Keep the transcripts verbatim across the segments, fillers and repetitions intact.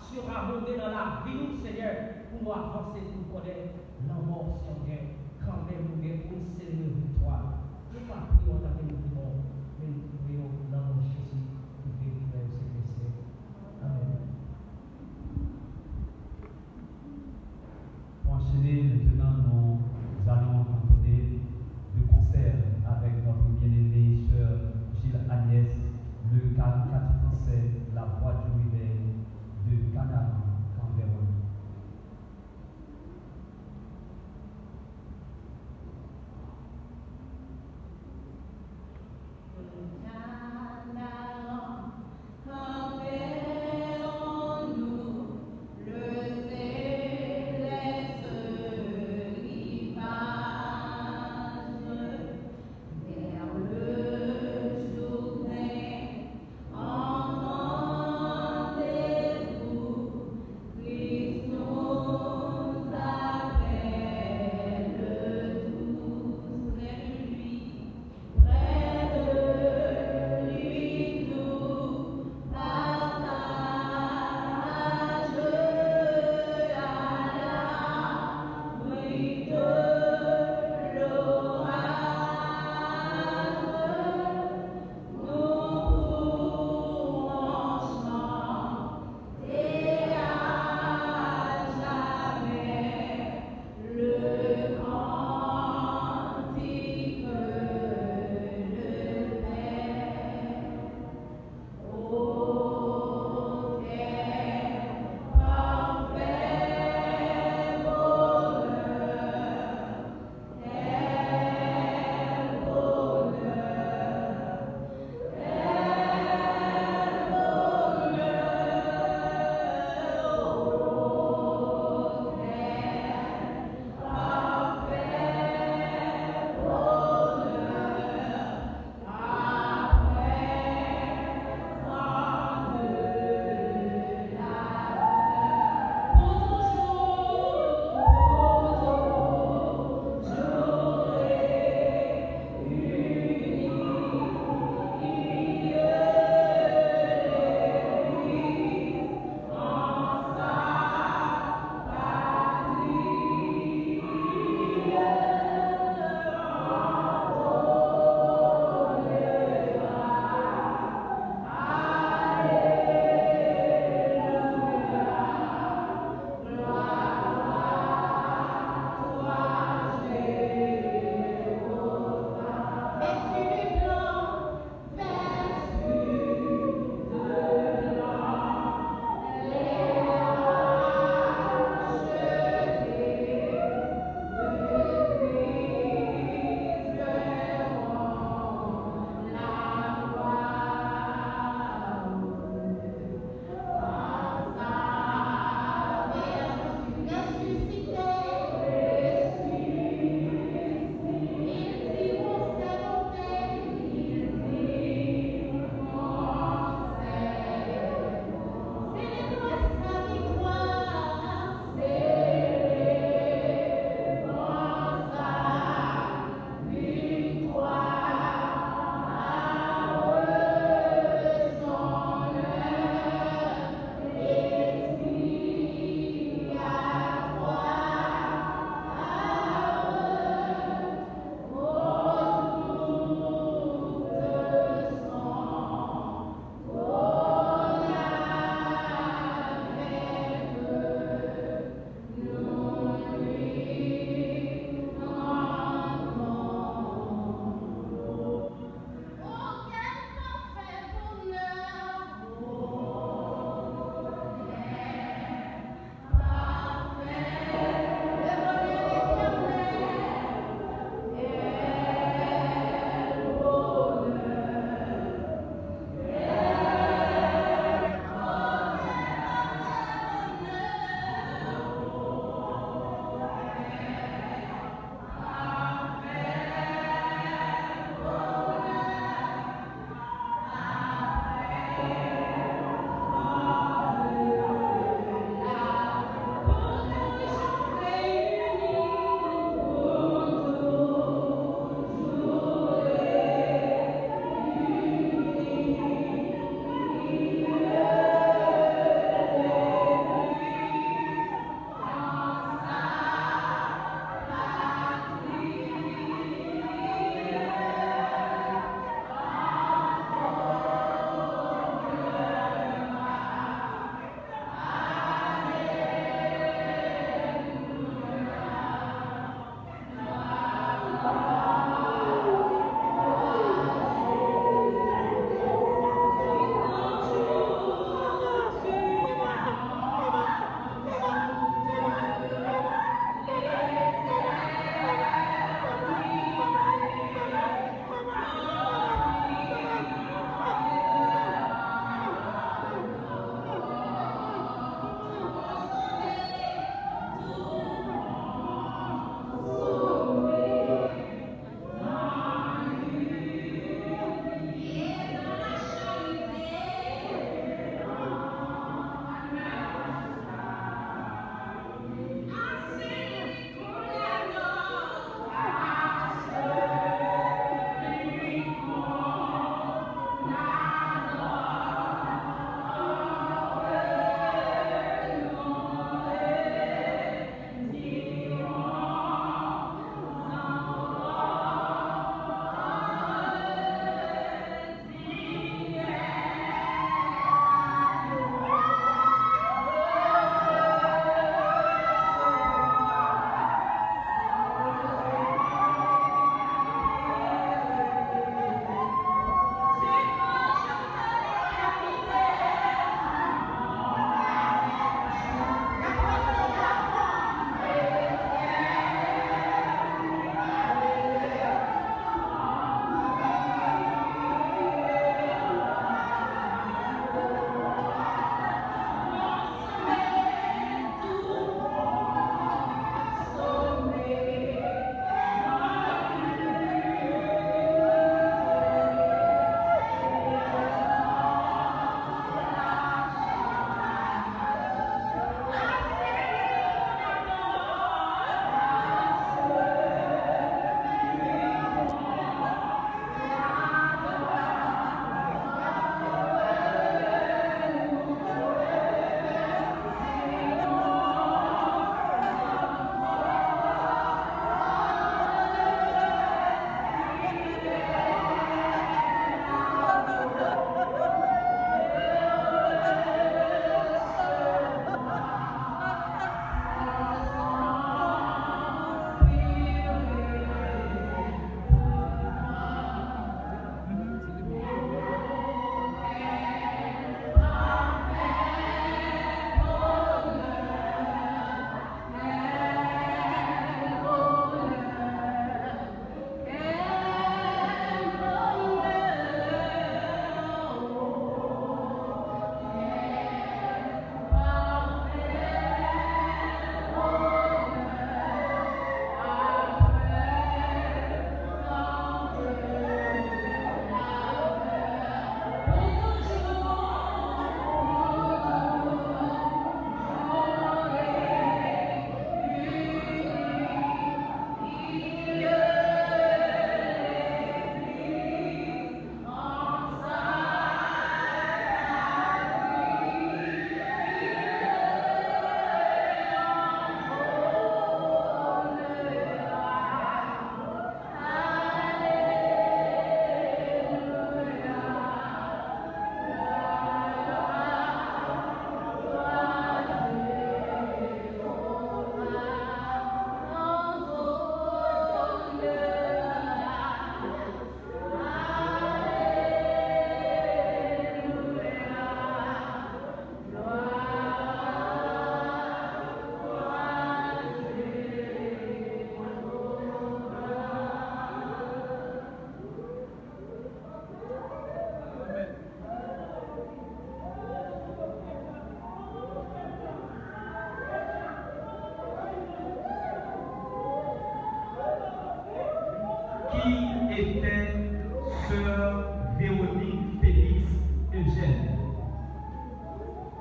Surabonde nan lavi nou, Senyè, pou nou avanse, pou nou konnen lanmò se yon gè, kanmenm ou gen pou n selebre viktwa. Nou pa priye w tanke nou priye w, men nou priye w nan non Jezi, ki vin pou nou, Senyè, Senyè. Amen. Pour enchaîner, maintenant, nous allons entonner le concert avec notre bien-aimée sœur Gilles Agnès, le quarante-quatre français, la voix du réveil de Canaran, Cambérène.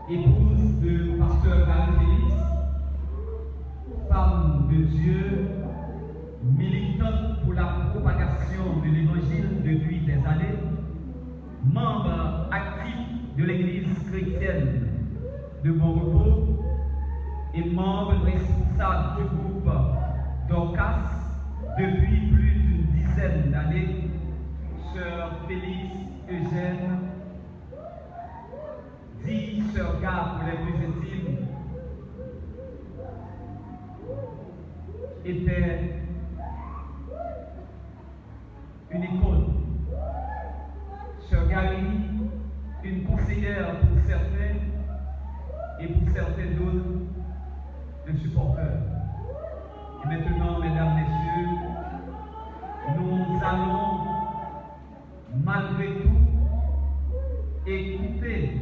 Épouse de pasteur Gary Félix, femme de Dieu, militante pour la propagation de l'évangile depuis des années, membre actif de l'Église chrétienne de Bon Repos et membre responsable du groupe Dorcas depuis plus d'une dizaine d'années, sœur Félix Eugène, dit sœur Gab pour les plus intimes, était une icône. Sœur Gary, une conseillère pour certains et pour certains d'autres, un supporteur. Et maintenant, mesdames, messieurs, nous allons malgré tout, écouter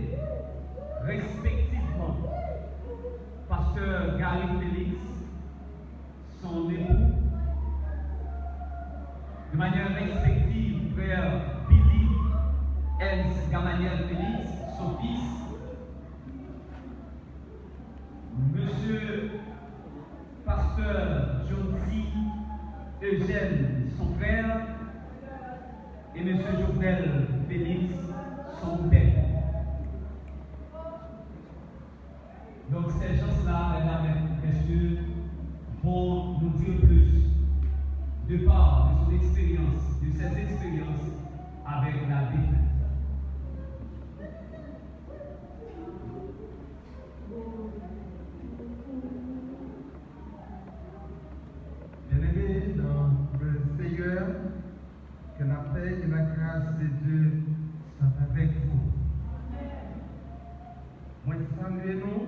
respectivement pasteur Gary Félix, son époux, de manière respective, frère Billy Ernst Gamaliel Félix, son fils, monsieur pasteur Johncy Eugène, son frère, et monsieur Jovenel Félix, son père. Donc, ces gens-là, mesdames et messieurs, vont nous dire plus de part de son expérience, de ses expériences avec la défunte. Bien-aimés dans le Seigneur, que la paix et la grâce de Dieu soient avec vous. Mwen salye nou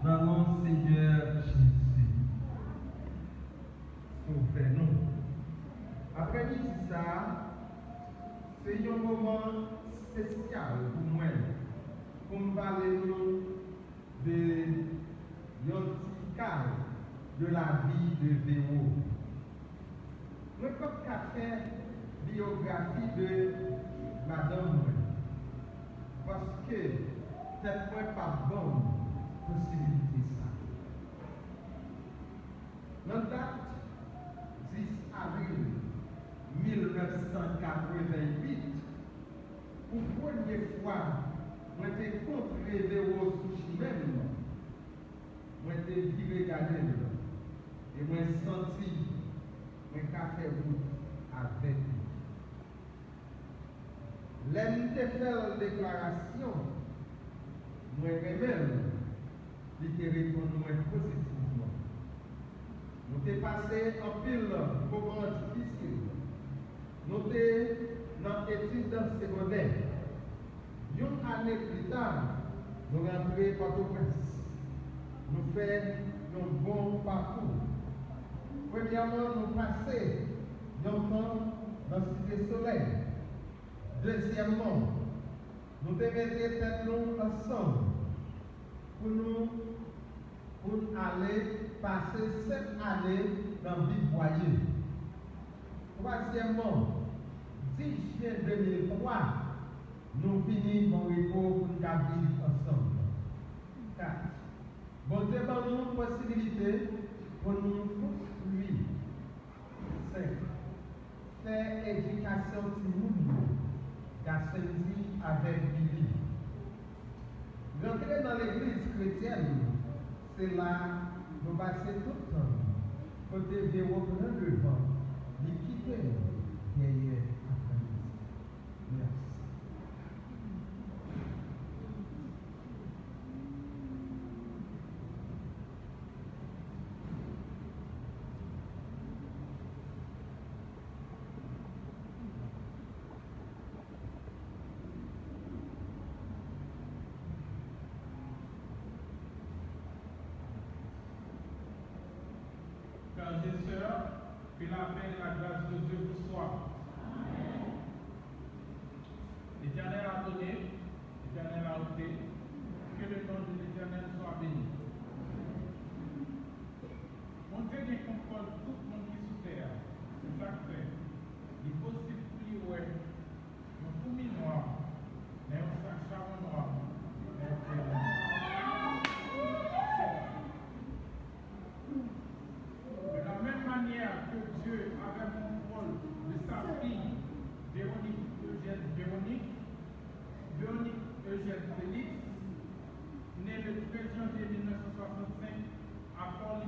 nan non Senyè Jezi. Sovè nou. Aprèmidi sa a, se yon moman espesyal pou mwen, pou m pale nou de yon ti kal de la vie de Véro. Mwen p ap ka fè biyografi de madanm mwen, paske tèt mwen p ap ban m posibilite sa. Nan dat dis avril mil nèf san katreventuit, pou premye fwa, mwen te kontre Véro sou chimen m. Mwen te vire gade l, e mwen santi mwen ka fè wout avèk li. Lè m te fè l deklarasyon, mwen renmen l, li te reponn mwen pozitivman. Nou te pase anpil moman difisil. Nou te nan etid segondè. Yon ane pita, nou rantre Pòtoprens. Nou fè yon bon pakou. Premyèman, nou pase yon tan nan Site Solèy. Dezyèmman, nou te mete tèt nou ansanm pou nou, pou n ale pase senk ane nan Bib Bwaye. Twazyèmman, dis jen de mil twa, nou vini Bon Repo pou n ka viv ansanm. Kat, Bondye ban nou posibilite pou nou konstwi. Senk, fè edikasyon timoun yo, Gassendy avèk Billy. Rantre nan legliz kretyèn, se la nou pase tout tan nou, kote Véro pran devan, li kite nou dèyè aprèmidi. Mèsi. Frères et sœurs, que la paix et la grâce de Dieu vous soient. L'Éternel a donné, l'Éternel a ôté, que le nom de l'Éternel soit béni. Bondye gen kontwòl tout moun ki sou tè a. Se sa k fè li posib pou li wè yon foumi nwa nan yon sak chabon nwa nan yon tè nwa.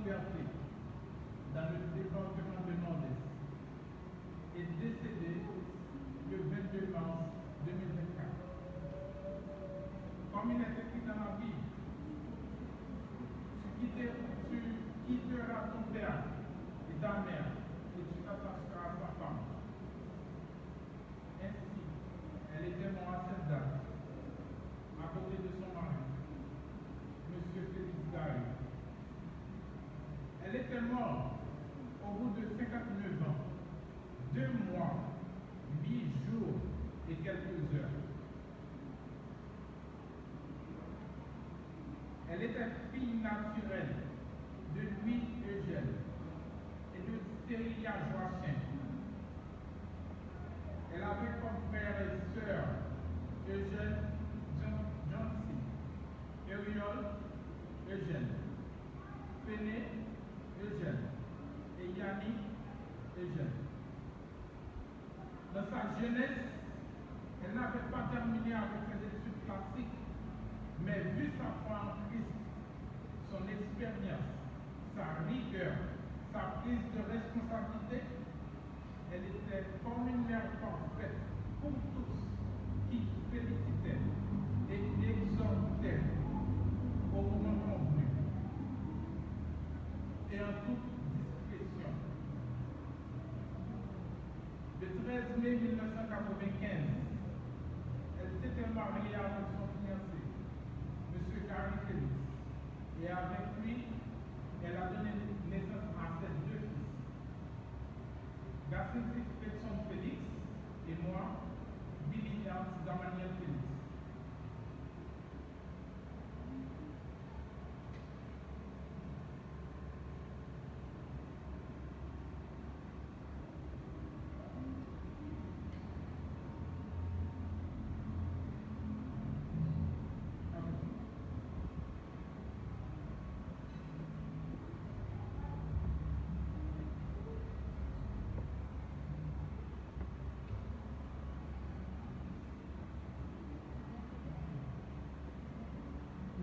Liberté, dans le département de Nord-Est, est décédé le vingt-deux mars deux mille vingt-quatre. Comme il est écrit dans la Bible, tu quitteras, tu quitteras ton père et ta mère, et tu t'attacheras à ta femme. Ainsi, elle était morte à cette date, à côté de son mari, Monsieur Félix Gary. Elle était morte au bout de cinquante-neuf ans, deux mois, huit jours et quelques heures. Elle était fille naturelle de Louis Eugène et de Célia Joachim. Elle avait comme frères et sœurs Eugène John-, Johnson, Eriol Eugène, Pene Eugène et Yannick Eugène. Dans sa jeunesse, elle n'avait pas terminé avec ses études classiques, mais vu sa foi en Christ, son expérience, sa rigueur, sa prise de responsabilité, elle était comme une mère parfaite pour tous qui félicitaient et exhortaient au moment convenu et en toute discrétion. Le treize mai mille neuf cent quatre-vingt-quinze, elle s'était mariée avec son fiancé, Monsieur Gary Félix, et avec lui, elle a donné naissance à ses deux fils, Gassildi Fredson Félix et moi, Billy Ernst Gamaniel Félix.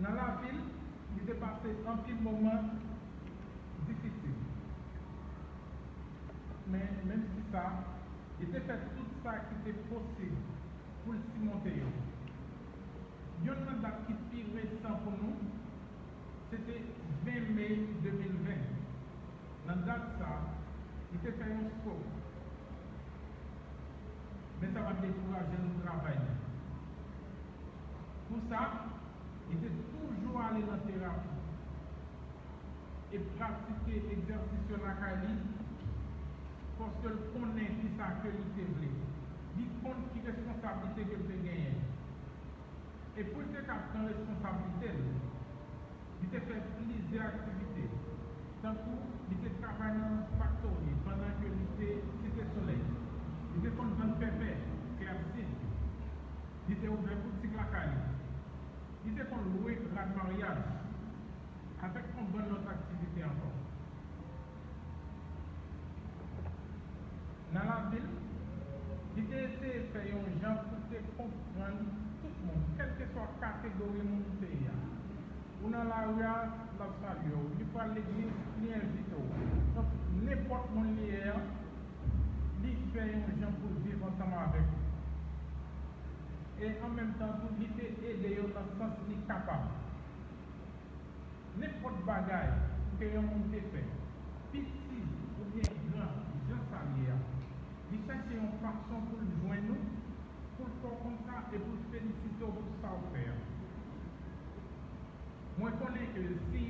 Nan lavi l, li te pase anpil moman difisil. Men, menm si sa, li te fè tout sa ki te posib pou l simonte yo. Yonn nan dat ki pi resan pou nou, se te ven me de mil ven. Nan dat sa, li te fè yon stroke. Men sa pa t dekouraje l nan travay li. Pou sa, li te toujou ale nan terapi e pratike egzèsis yo lakay li, paske l konnen kisa ke li te vle. Li konn ki responsablite ke l te genyen. E pou l te ka pran responsablite l, li te fè plizyè aktivite, tankou li te travay nan faktori pandan ke li te Site Solèy, li te konn vann pèpè, klèbsid, li te ouvè boutik lakay li, li te konn lwe rad maryaj, avèk yon bann lòt aktivite ankò. Nan lavi l, li te eseye fè yon jan pou te konprann tout moun, kèlkeswa kategori moun ou te ye a. Ou nan lari a, l ap salye w. Li pral legliz, li envite w. Donk, nenpòt moun li ye a, li fè yon jan pou l viv ansanm avèk yo. E an menm tan tou, li te ede yo nan sans li kapab. Nenpòt bagay ke yon moun te fè, piti oubyen gran, jan sa ye a, li chèche yon fason pou l jwenn ou, pou l fè w konn sa e pou l felisite w pou sa w fè a. Mwen konnen ke si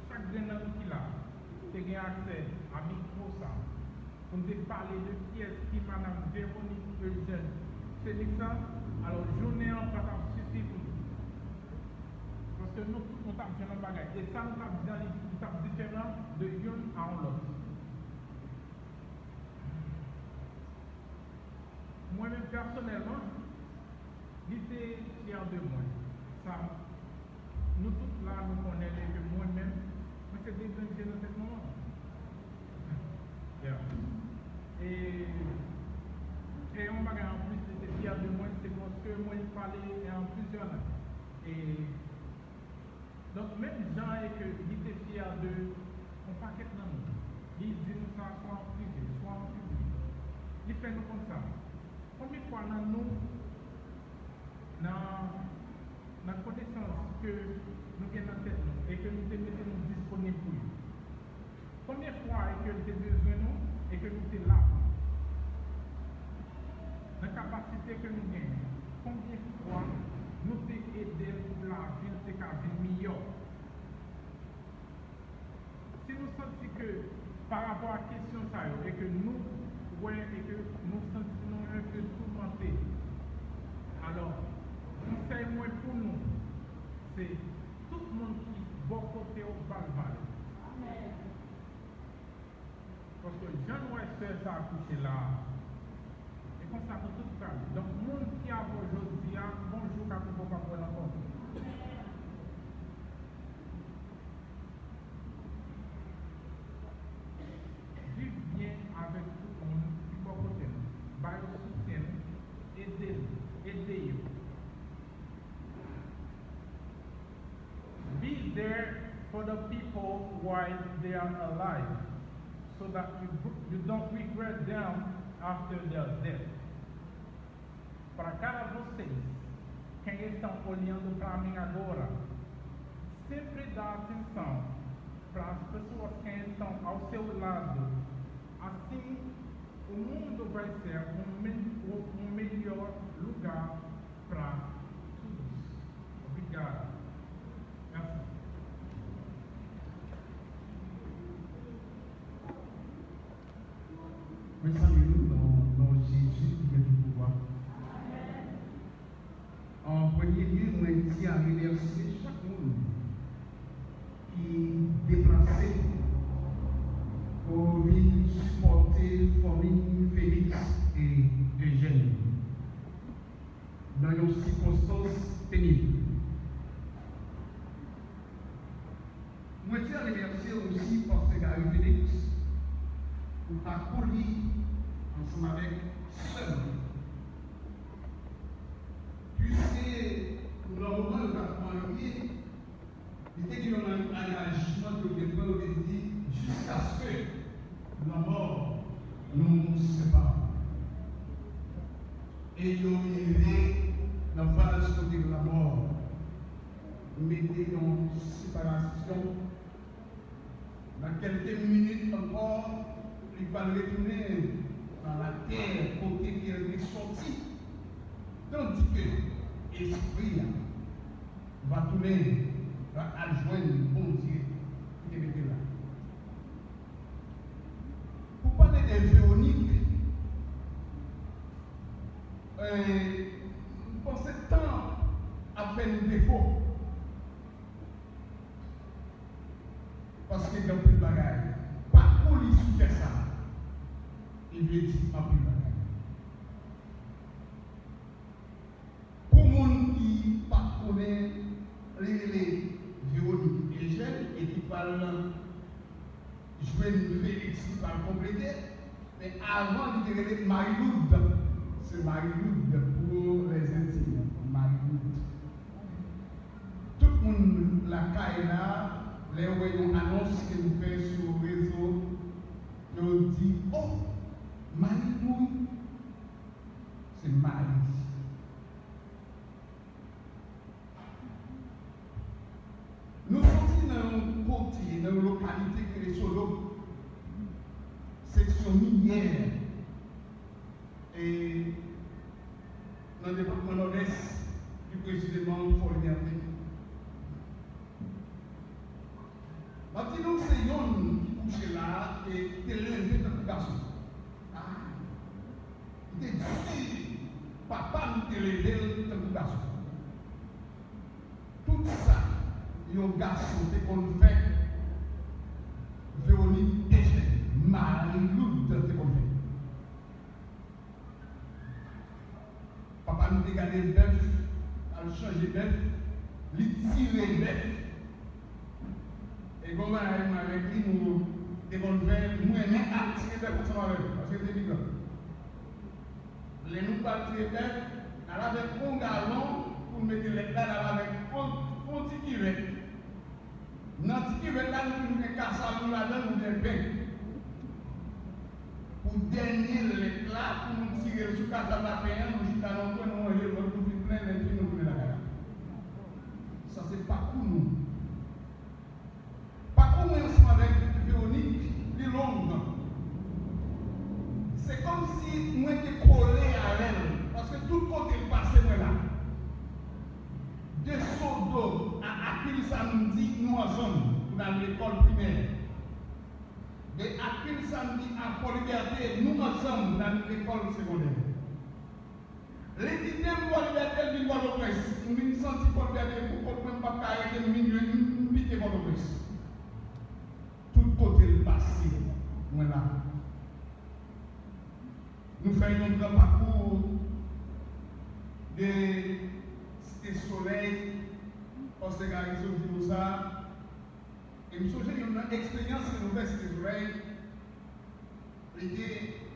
chak grenn nan nou ki la te gen aksè a mikwo sa, pou n te pale de kiyès ki madanm Véronique Eugène Félix la, alò jounen an pa t ap sifi pou nou. Paske nou tout nou t ap jwenn yon bagay. E sa nou t ap di an, li, li t ap diferan de youn a yon lòt. Mwen menm pèsonèlman, li te fyè de mwen. Sa, nou tout la, nou konnen li ke mwen menm, mwen se de grenn je nan tèt manman m. Yeah. E, e yon bagay anplis, li te fyè de mwen, se paske mwen pale an plizyè lang. E, donk, menm jan e ke li te Pakèt nan nou. Li di nou sa swa an prive, swa an piblik. Li fè nou konn sa. Konbyen fwa nan nou, nan, nan konesans ke nou gen nan tèt nou e ke nou te mete nou disponib pou yo? Konbyen fwa e ke l te bezwen nou e ke nou te la pou li? Nan kapasite ke nou genyen, konbyen fwa nou te ede l pou lavi l te ka vin miyò? Si nou santi ke pa rapò a kesyon sa yo e ke nou wè e ke nou santi nou enpe toumante, alò, konsèy mwen pou nou, se tout moun ki bò kote w, ba l valè. Paske jan nou wè sè sa a kouche la a, e konsa nou tout prale. Donk, moun ki avè w jodi a, gon jou ka tou poko ap wè l ankò. Viv byen avèk tout moun ki bò kote n. Ba yo soutyen n, ede n, ede yo. Be there for the people while they are alive, so that you, you don't regret them after their death. Para cada vocês, quem estão olhando para mim agora, sempre dá atenção para as pessoas que estão ao seu lado. Assim, o mundo vai ser um, me- um melhor lugar para todos. Obrigado. Merci. Mwen salye nou nan non Jezi ki gen tout pouvwa. An premye lye, mwen ti a remèsye chak moun ki deplase pou vin sipòte fanmi Félix e Eugène nan yon sikonstans penib. Mwen te remèsye osi Pastè Gary Félix pou pakou li ansanm avèk sè l. Piske nan moman yo t ap marye, li te gen yon angajman ke yo te pran, yo te di, jiskaske lanmò nou separe. E yo rive nan faz kote lanmò mete yon separasyon. Nan kèlke minit ankò, li pral retounen nan latè kote ke l te sòti. Tandike espri a va tounen, va al jwenn Bondye ki te mete l la. Pou pale de Véronique, eh, m panse tan ap fè nou defo. Paske gen anpil bagay. Pakou li sou tè sa a, li vle di anpil bagay. Pou moun ki pa t konnen, li rele Véronique Eugène e ki pral jwenn Félix, li pral konplete. Men avan, li te rele Marie Lourdes. Se Marie Lourdes pou les intimes, Marie Lourdes. Tout moun lakay la, lè yo wè yon anons ke nou fè sou rezo, yo di, "Oh, Marie mouri." Se Marie. Nou soti nan yon kote, nan yon lokalite ki rele Solo, seksyon minyè, e nan depatman Nòdès, pi presizeman Fòlibète. M ap di nou, se yonn ki kouche la a e ki te leve tankou gason. Ah! Li te di, papa m te leve l tankou gason. Tout sa yon gason te konn fè, Véronique Eugène, Marie Lourdes, te konn fè. Papa m te gade bèf, al chanje bèf, li tire bèf. E gon bagay mwen avèk li, nou te konn fè, m renmen al tire bèf ansanm avè l, paske l te pi gran. Lè nou pral tire bèf, n al avèk yon galon pou n mete lèt la, n al avèk yon, yon ti kivèt. Nan ti kivèt la, nou toujou gen kasav nou ladan l, nou pou dènye lèt la, pou nou tire l sou kazam lapen an, nou chita nan yon kwen, nou ranje l, nou fin plen, lè n fini, nou tounen lakay la. Sa se pakou nou. Pakou mwen ansanm avèk Véronique, li long. Se kòmsi mwen te kole avè l, paske tout kote l pase, mwen la. De Sodo a Akil Samdi, nou ansanm pou n al lekòl primè. De Akil Samdi a Fò Libète, nou ansanm pou n al lekòl segondè. Li kite m Fò Libète, l vin Pòtoprens. M vin santi Fò Libète pou kont mwen, m p ap ka rete, m vin jwenn, m pike Pòtoprens. Tout kote l pase, mwen la. Nou fè yon gran pakou de Site Solèy, Pastè Gary sot di nou sa. E m sonje youn nan eksperyans ke nou fè Site Solèy, li te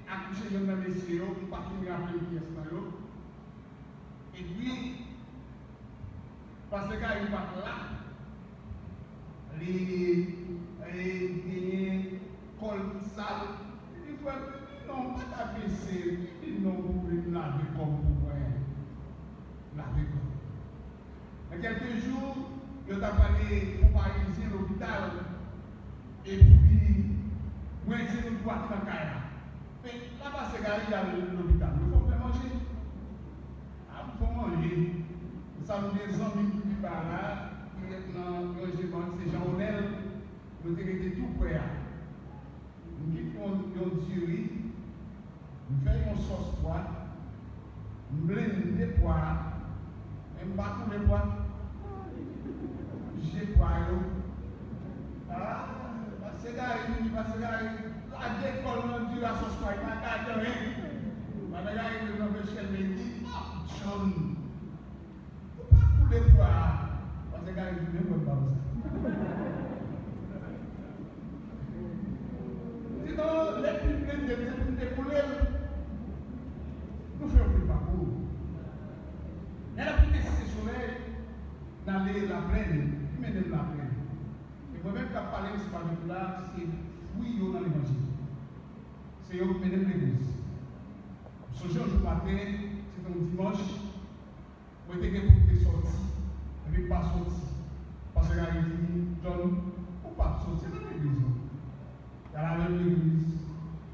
akouche youn nan mesye yo, m pa fin raple m kiyès nan yo. Epi, Pastè Gary pa t la, li, li genyen kò l ki sal. Li di, "Frè m, non, pa ta blese, li di, non, pou mwen, m lave kò m pou mwen." M lave kò m. Nan kèlke jou, yo t ap pale pou Parizyen lopital, epi mwen di nou dwat nan kay la. Men, la Pastè Gary al lopital, nou fè w fè manje. A, m fè w manje. Sa m gen zanmi m Kiba la, ki ret nan ranje bank, se Jean Onel, nou te rete tou prè a. M kite yon, yon diri, m fè yon sòs pwa, m blende pwa a, men m pa koule pwa. M pije pwa yo. Ah, Pastè Gary vini, Pastè Gary lage kò l nan diri a, sòs pwa, li pa gade anyen. Pastè Gary menm nan pechèl, men li di, "Oh, John, ou pa koule pwa a." Pastè Gary di, "Men mwen ba w sa." M di, "Non, lè pi blende m, se pou m te koule l." Nou fè yon pil pakou. Lè n ap kite Site Solèy, n ale Laplèn, ki mennen m Laplèn. E mwen menm k ap pale ansanm avèk nou la, se fwi yo nan levanjil. Se yo ki mennen m legliz. M sonje yon jou maten, se te yon dimanch, mwen te gen pou m te sòti, epi m pa sòti. Pastè Gary di m, "John, ou p ap sòti nan legliz non." L al avè m legliz,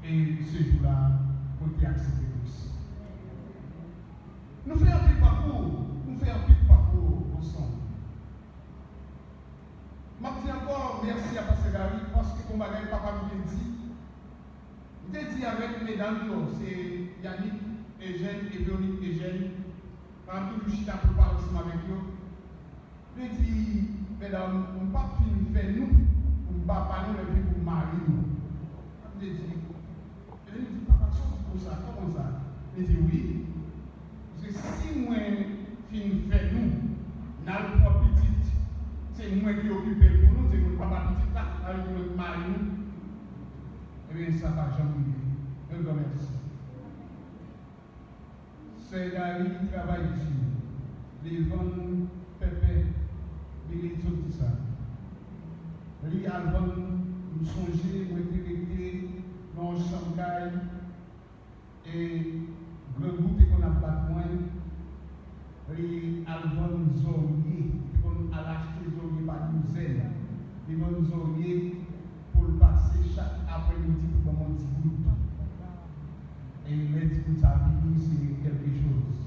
e se jou la, mwen te aksepte Kris. Nou fè anpil pakou, nou fè anpil pakou ansanm. M ap di ankò mèsi a Pastè Gary, paske gon bagay papa m te di. M te di avèk medam yo, se Yannick Eugène e Véronique Eugène, m ap toujou chita pou pale ansanm avèk yo. M te di, "Medam, m p ap fin fè nou pou m papa nou, lè m vin pou m mari nou." M te di, e li di, "Papa, sa w di konsa, kòman sa?" Li di, "Wi, paske si mwen fin fè nou, n al pran pitit, se mwen ki okipe l pou nou, se mwen k papa pitit la, sa vle di mwen k mari nou." Ebyen, sa pa janm rive. Yon gran mèsi. Sè Gary travay di, li vann pèpè, Billy sot di sa. Li al vann, m sonje mwen te rete nan yon chanm kay, e grangou te konn ap bat mwen, li al vann zòrye, li te konn al achte zòrye pa douzèn, li vann zòrye pou l pase chak aprèmidi pou ban m yon ti goud. E lè ti goud sa vini, se kèlke choz.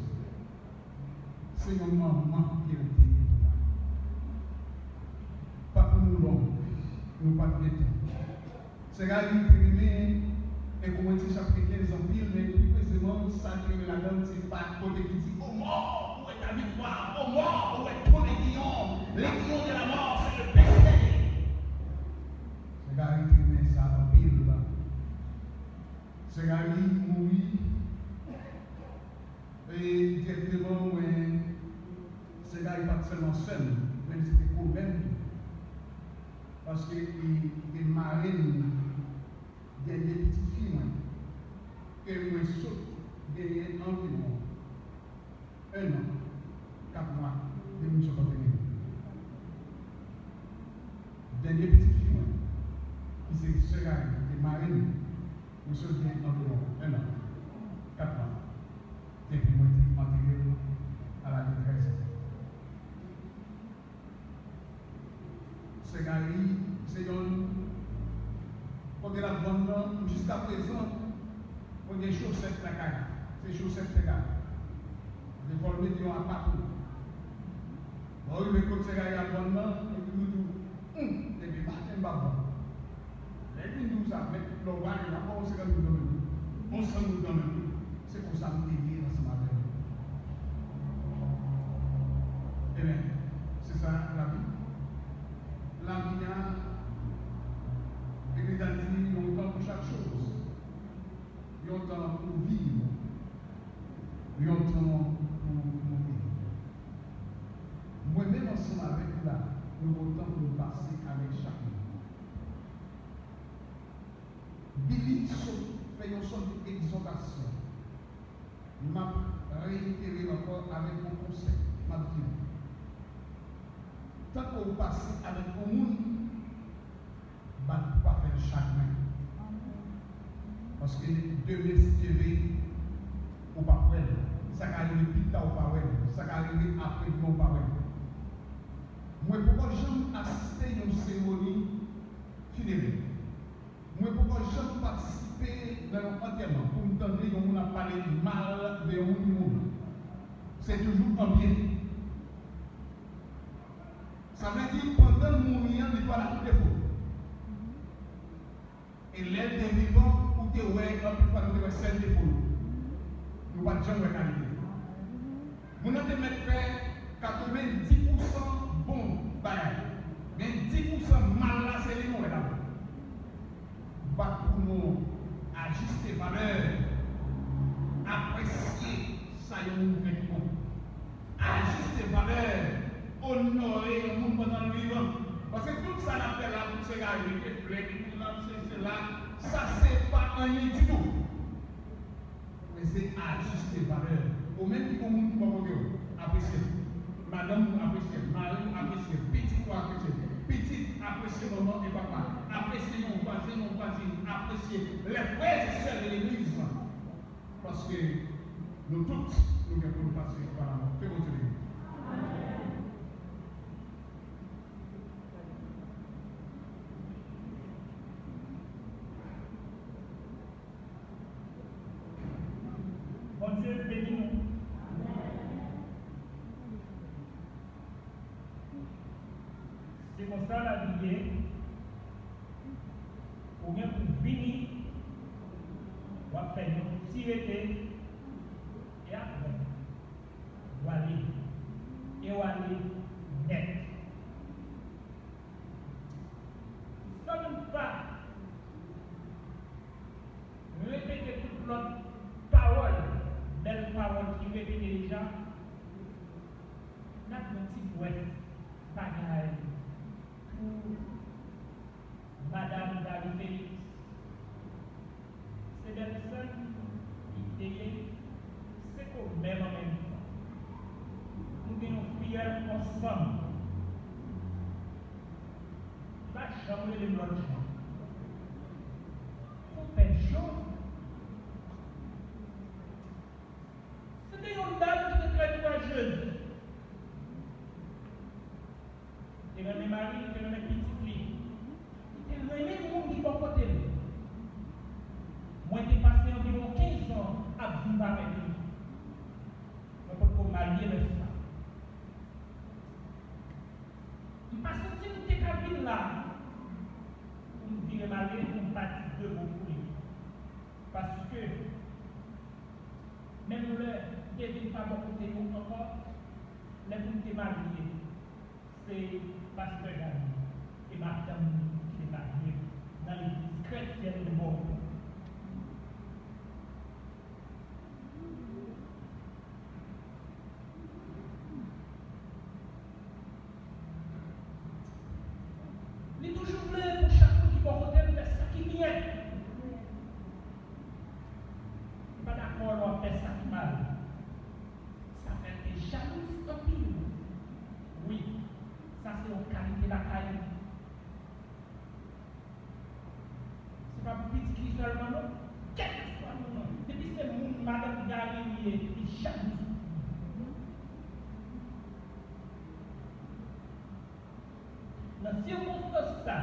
Se yon manman ke l te ye pou mwen. Pakou nou long, nou pa t gen tan. Sè Gary te renmen Enkonventis chapit kenz anpil, men pi presizeman, sa l te renmen ladan l, se pa kote ki di, "O mò, où est ta victoire? O mò, où est ton aiguillon? L'aiguillon de la mort, c'est le péché." Sè Gary te renmen sa anpil. Sè Gary mouri, e dirèkteman, mwen, Sè Gary pa t sèlman sè m, men li se te gwo mè m tou. Paske li te marenn dènye pitit fi mwen, ke mwen sot genyen anviwon en an, kat mwa, depi m sot antere l. Dènye pitit fi mwen, ki se Sè Gary, Sè Gary, se yonn kote l ap vann nan, jiskaprezan, mwen gen chosèt lakay la. Se chosèt Sè Gary. Mwen fò l mete yon apa tou. Mwen rive kot Sè Gary ap vann nan, epi mwen di w, hum, depi maten m p ap vann. Lè l vin di w sa, mèt, lè w pale, l ap ba w senkant goud nan men w, yon san goud nan men w. Se konsa m te ye ansanm avè l. Ebyen, se sa lavi. Lavi a, Legliz la di, yon tan pou chak choz. Yon tan pou viv, yon tan pou mouri. Mwen menm ansanm avèk ou la, nou gen yon tan pou nou pase avèk chak moun. Billy sot fè yon sòt de egzòtasyon. M ap reyitere l ankò avèk yon konsèy. M ap di w, tanke w pase avèk yon moun, bat pou pa fè l chagren. Paske demen, si Dye vle, ou p ap wè l. Sa ka rive pita, ou pa wè l. Sa ka rive apre demen, ou pa wè l. Mwen poko janm asiste yon seremoni finerè. Mwen poko janm patisipe nan yon antèman pou m tande yon moun ap pale mal de yon moun ki mouri. Se toujou an byen. Sa vle di, pandan l mouri an, li pral ak tout defo l. E lè l te vivan, ou te wè, anpil fwa, nou te wè sèl defo l. Nou pa t janm wè kalite l. Moun nan te mèt fè katrevenndis pousan bon bagay. Men dis pousan mal la, se li nou wè dabò. Bat pou nou ajiste valè, apresye sa yon moun fè ki bon. Ajiste valè, onore yon moun pandan l vivan. Paske tout sa n ap fè la, tout se gari, mete flè, mete lanm, se, se la, sa se pa anyen ditou. Men se ajiste valè. Ou menm ki gon moun ki bò kote w, apresye l. Madanm ou apresye l, mari w apresye l, pitit ou apresye l. Pitit, apresye manman e papa. Apresye yon vwazen, yon vwazin. Apresye lè frè e sè de legliz lan. Paske nou tout, nou gen pou nou pase pa lamò. Ke Bondye beni nou. Bondye beni nou. Se konsa lavi ye. Ou gen pou vini, w ap fè yon ti rete, e apre, w ale, e w ale nèt. San nou pa repete tout lòt pawòl, bèl pawòl ki repete deja, n ap yon ti bwèt bagay pou Madanm Gary Félix. Se bèl sè m li te ye, se kòmè m an menm tan. Nou gen yon fiyèl ansanm. Li pa janm rele m lòt jan. Konpè Jan, se te yon dam ki te trè kourajez. Li te renmen mari l, li te renmen pitit li. Li te renmen moun ki bò kote l. Mwen te pase anviwon kenz an ap viv avèk li. Mwen potko marye lè sa. M pa santi m te ka vin la pou m vire m ale, pou m pati devan pou li. Paske, menm lè m te vin pa bò kote yo ankò, lè pou m te marye, se pastè Gary e madanm li ki te marye nan legliz kretyèn de Bòdeaux. Li toujou vle pou chak moun ki bò kote l fè sa ki byen. Li pa dakò lè w ap fè sa ki mal. Sa fè l te jalouz anpil. Wi, sa se yon kalite lakay li. Se pa pou pitit li sèlman non. Kèlkeswa moun nan, depi se moun madanm Gary li ye, li jalouz. Nan sikonstans sa,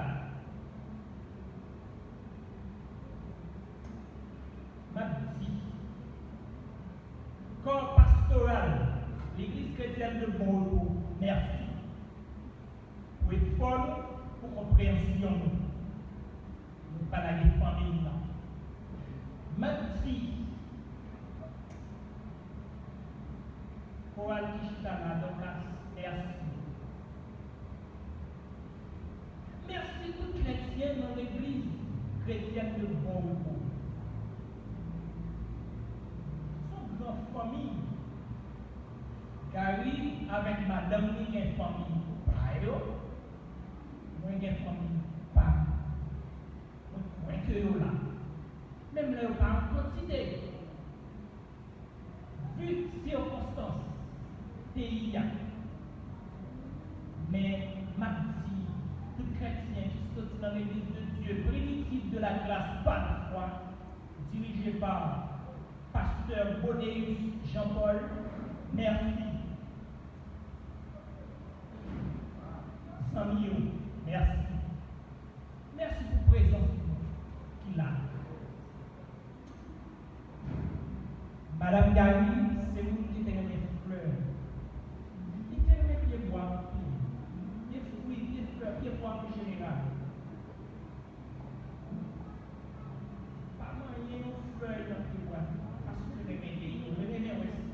m ap di kò pastoral Legliz Kretyèn de Bon Repos mèsi pou efò nou, pou konpreyansyon nou. Nou pa lage fanmi n nan. M ap di koral ki chita la, Douglas, mèsi. Mèsi tout kretyen nan Legliz Kretyèn de Bon Repos. Se yon gran fanmi. Gary avèk madanm li gen fanmi pa yo. Mwen gen fanmi pa m. Mwen kwè ke yo la. Menm lè yo pa an kantite. Vi sikonstans peyi a. Men m ap di tout kretyen ki soti nan Legliz de Dye Primitif de la Gras pa la fwa, dirije pa pastè Bodeus Jean Paul, mèsi. Zanmi yo, mèsi. Mèsi pou prezans nou ki la. Madanm Gary se moun ki te renmen flè. Li te renmen pye bwa anpil. Pye fwi, pye flè, pye bwa an jeneral. Pa manyen yon flè nan pye bwa, paske renmen li, renmen wè sa.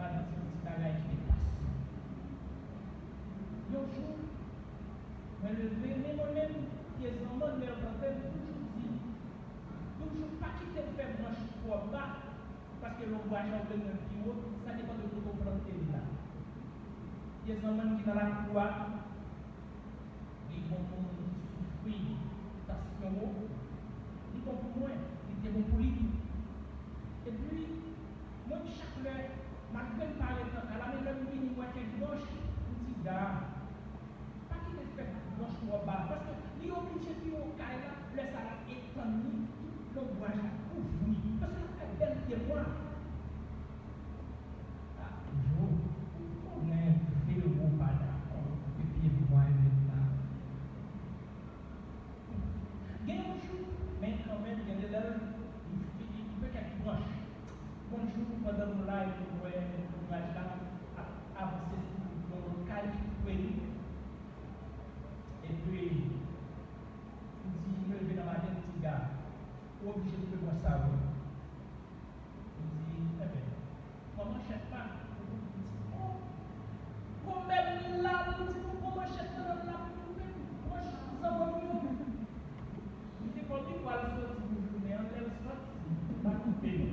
Ba nou ti, ti bagay ki te pase. Yon jou, mwen leve, men mwen menm, pye zanmann, lè yo plante, m toujou di, toujou pa kite l fè branch twò ba, paske lè w branch la, ou bezwen pi wo, sa depann de kote w plante l la. Pye zanmann ki nan lakou a, li bon pou moun ki soufri tansyon wo, li bon pou mwen, li te bon pou li tou. Epi, mwen, chak lè, malgre m pa ret nan kay la, men lè m vini, m wè kèk branch, m di, "Ga, pa kite l fè branch twò ba," paske li oblije pi wo kay la, lè sa l ap etann li, tout lonbraj la kouvri, paske l ap fè bèl pye bwa. Ah, Joe, ou konnen Vero pa dakò pou pye bwa yo la. Gen yon jou, men kanmenm, gen de lè, li, li, li koupe kèk branch. Yon jou, pandan nou la, epi nou wè lonbraj la ap avanse sou yon lòt kay ki tou pre nou. Epi, m di, m leve nan maten, m di, "Ga, ou oblije koupe branch sa yo." Li di, "Enben, pran manchèt la." Li di, "Oh, konbèt li la?" Li di, "Pou pran manchèt la, l ap koupe branch zanmann yo." Li te konn li pral soti pou jounen an, lè l soti, li pa koupe yo.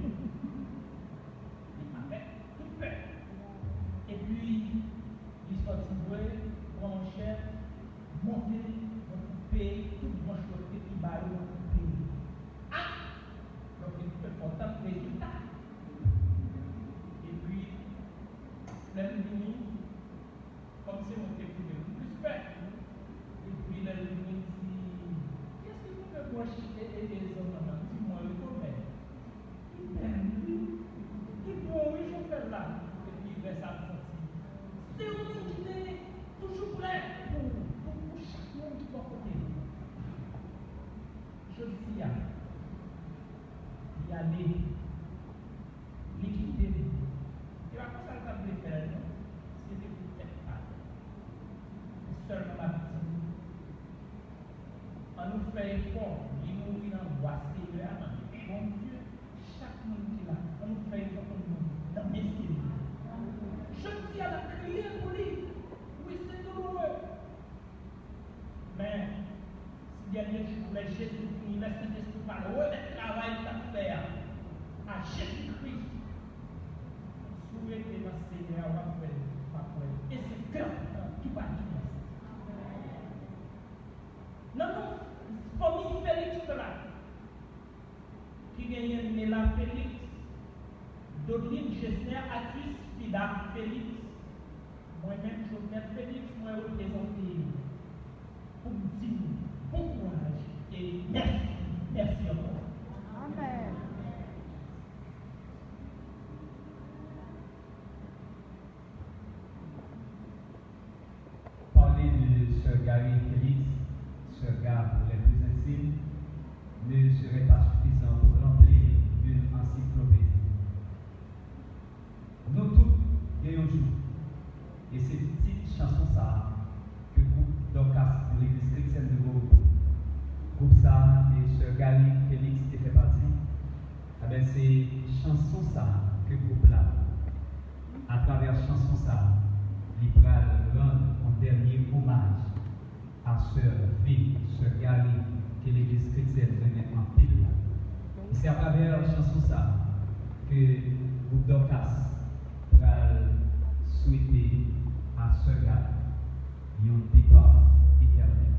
Li pa fè tout pè. Epi, li soti vre, pran manchèt, monte, mwen koupe tout branch lòt te pi ba yo, mwen koupe yo. Ah! Donk, li te kontan rezilta. Epi, lè m vini, kòm se mwen ki te koupe, m plis pè. Epi, lè l vini, l di, "Kiyès ki koupe branch e, e, e, zanmann nan?" M di, "Mwen wi, konbèt." Li bèl, wi. Li bon, wi, jan w fè l la. Epi, lè sa, m santi se yon moun ki te toujou prè pou, pou, pou chak moun ki bò kote l. Jodi a, li ale, li kite m. Se pa konsa l t ap vle fè l, non. Se te pou tèt pa l. Sèlman m ap di, ann nou fè efò, li mouri nan vwa Senyè a, mande Bondye, chak moun ki la, ann nou fè efò pou nou nan men Senyè a. Jodi a, n ap kriye pou li. Wi, se douloure. Men, si dènye jou, lè Jezi vini, lè Sentespri pral remèt travay li t ap fè a a Jezi Kris, si w rete nan Senyè a, w ap wè l, w ap wè l. E se kè kontan ki pral genyen sa. Nan non fanmi Félix la, ki genyen Nela Félix, Dodeline Gesner, Atis Fida Félix, mwen menm, Jovenel Félix, mwen reprezante yo pou m di nou bon kouraj e mèsi, mèsi ankò. Amèn. Pale Chanson sa a ke gwoup Dorcas de Legliz Kretyèn de Bowobo, gwoup sa a ke Sè Gary Félix te fè pati, enben, se chanson sa a ke gwoup la, atravè chanson sa a, li pral rann yon dènye omaj a Sè V, Sè Gary, ke Legliz Kretyèn renmen anpil la. E se atravè chanson sa a ke gwoup Dorcas pral swete a Sè Gary yon depa etènèl.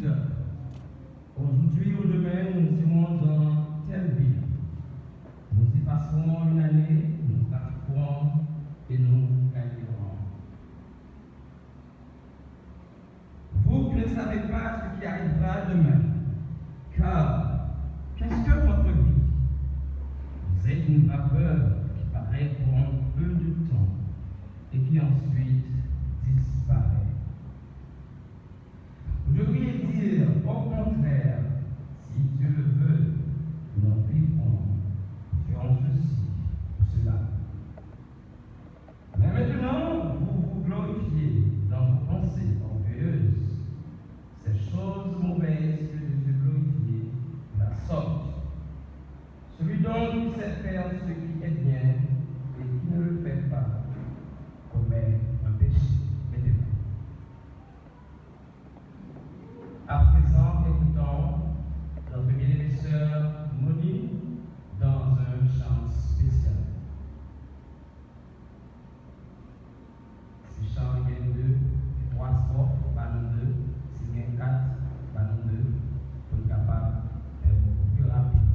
Aujourd'hui ou demain, nous irons dans telle ville. Nous y passerons une année, nous pratiquerons et nous gagnerons. Vous qui ne savez pas ce qui arrivera demain, car qu'est-ce que votre vie ? Vous êtes une vapeur qui paraît pour un peu de temps et qui ensuite disparaît. Vous devriez dire, au contraire, si Dieu le veut, nous vivrons, ferons ceci ou cela. Mais maintenant, vous vous glorifiez dans vos pensées orgueilleuses. Ces choses mauvaises que Dieu veut glorifier la sorte. Celui donc qui sait faire ce qui est bien et qui ne le fait pas commet un péché. Mettez-vous. À présent, écoutons notre bien-aimée sœur Monique dans un chant spécial. Si chan an gen de, twa stwòf, ba nou de. Si gen kat, ba nou de, pou n kapab fè bokou pi rapid.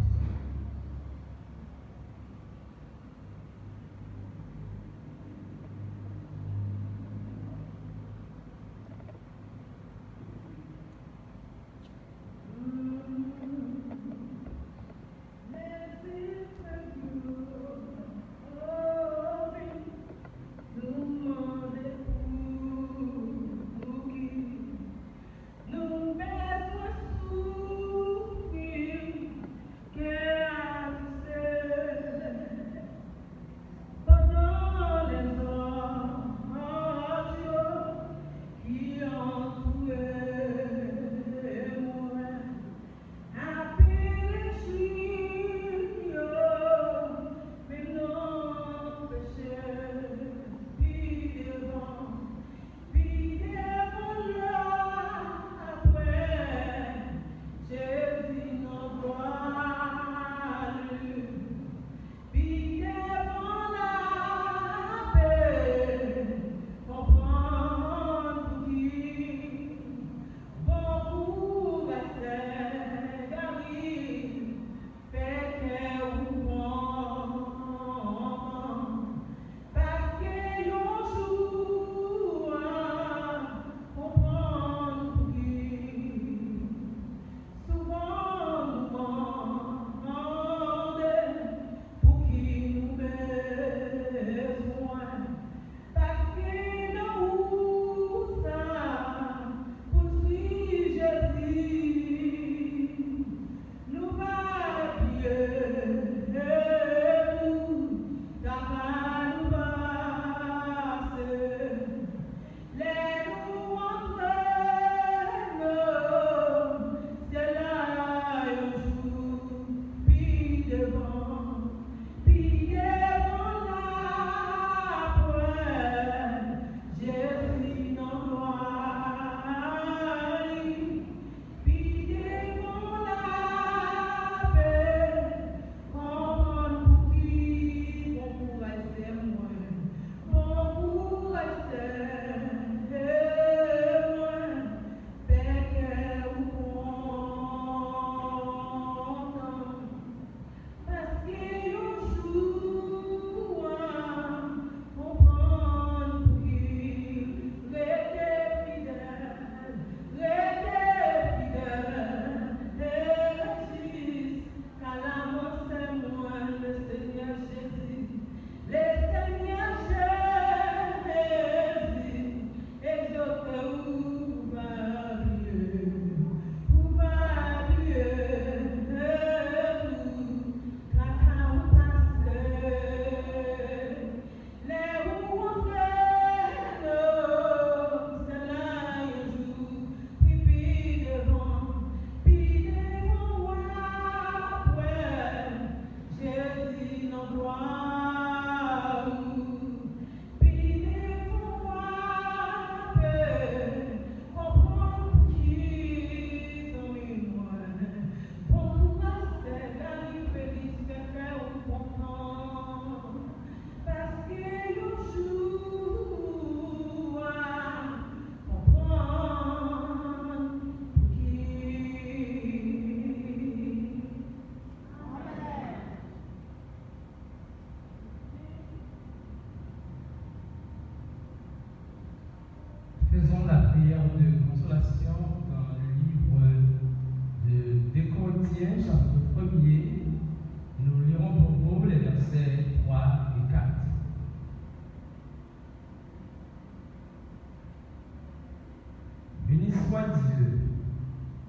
Soit Dieu,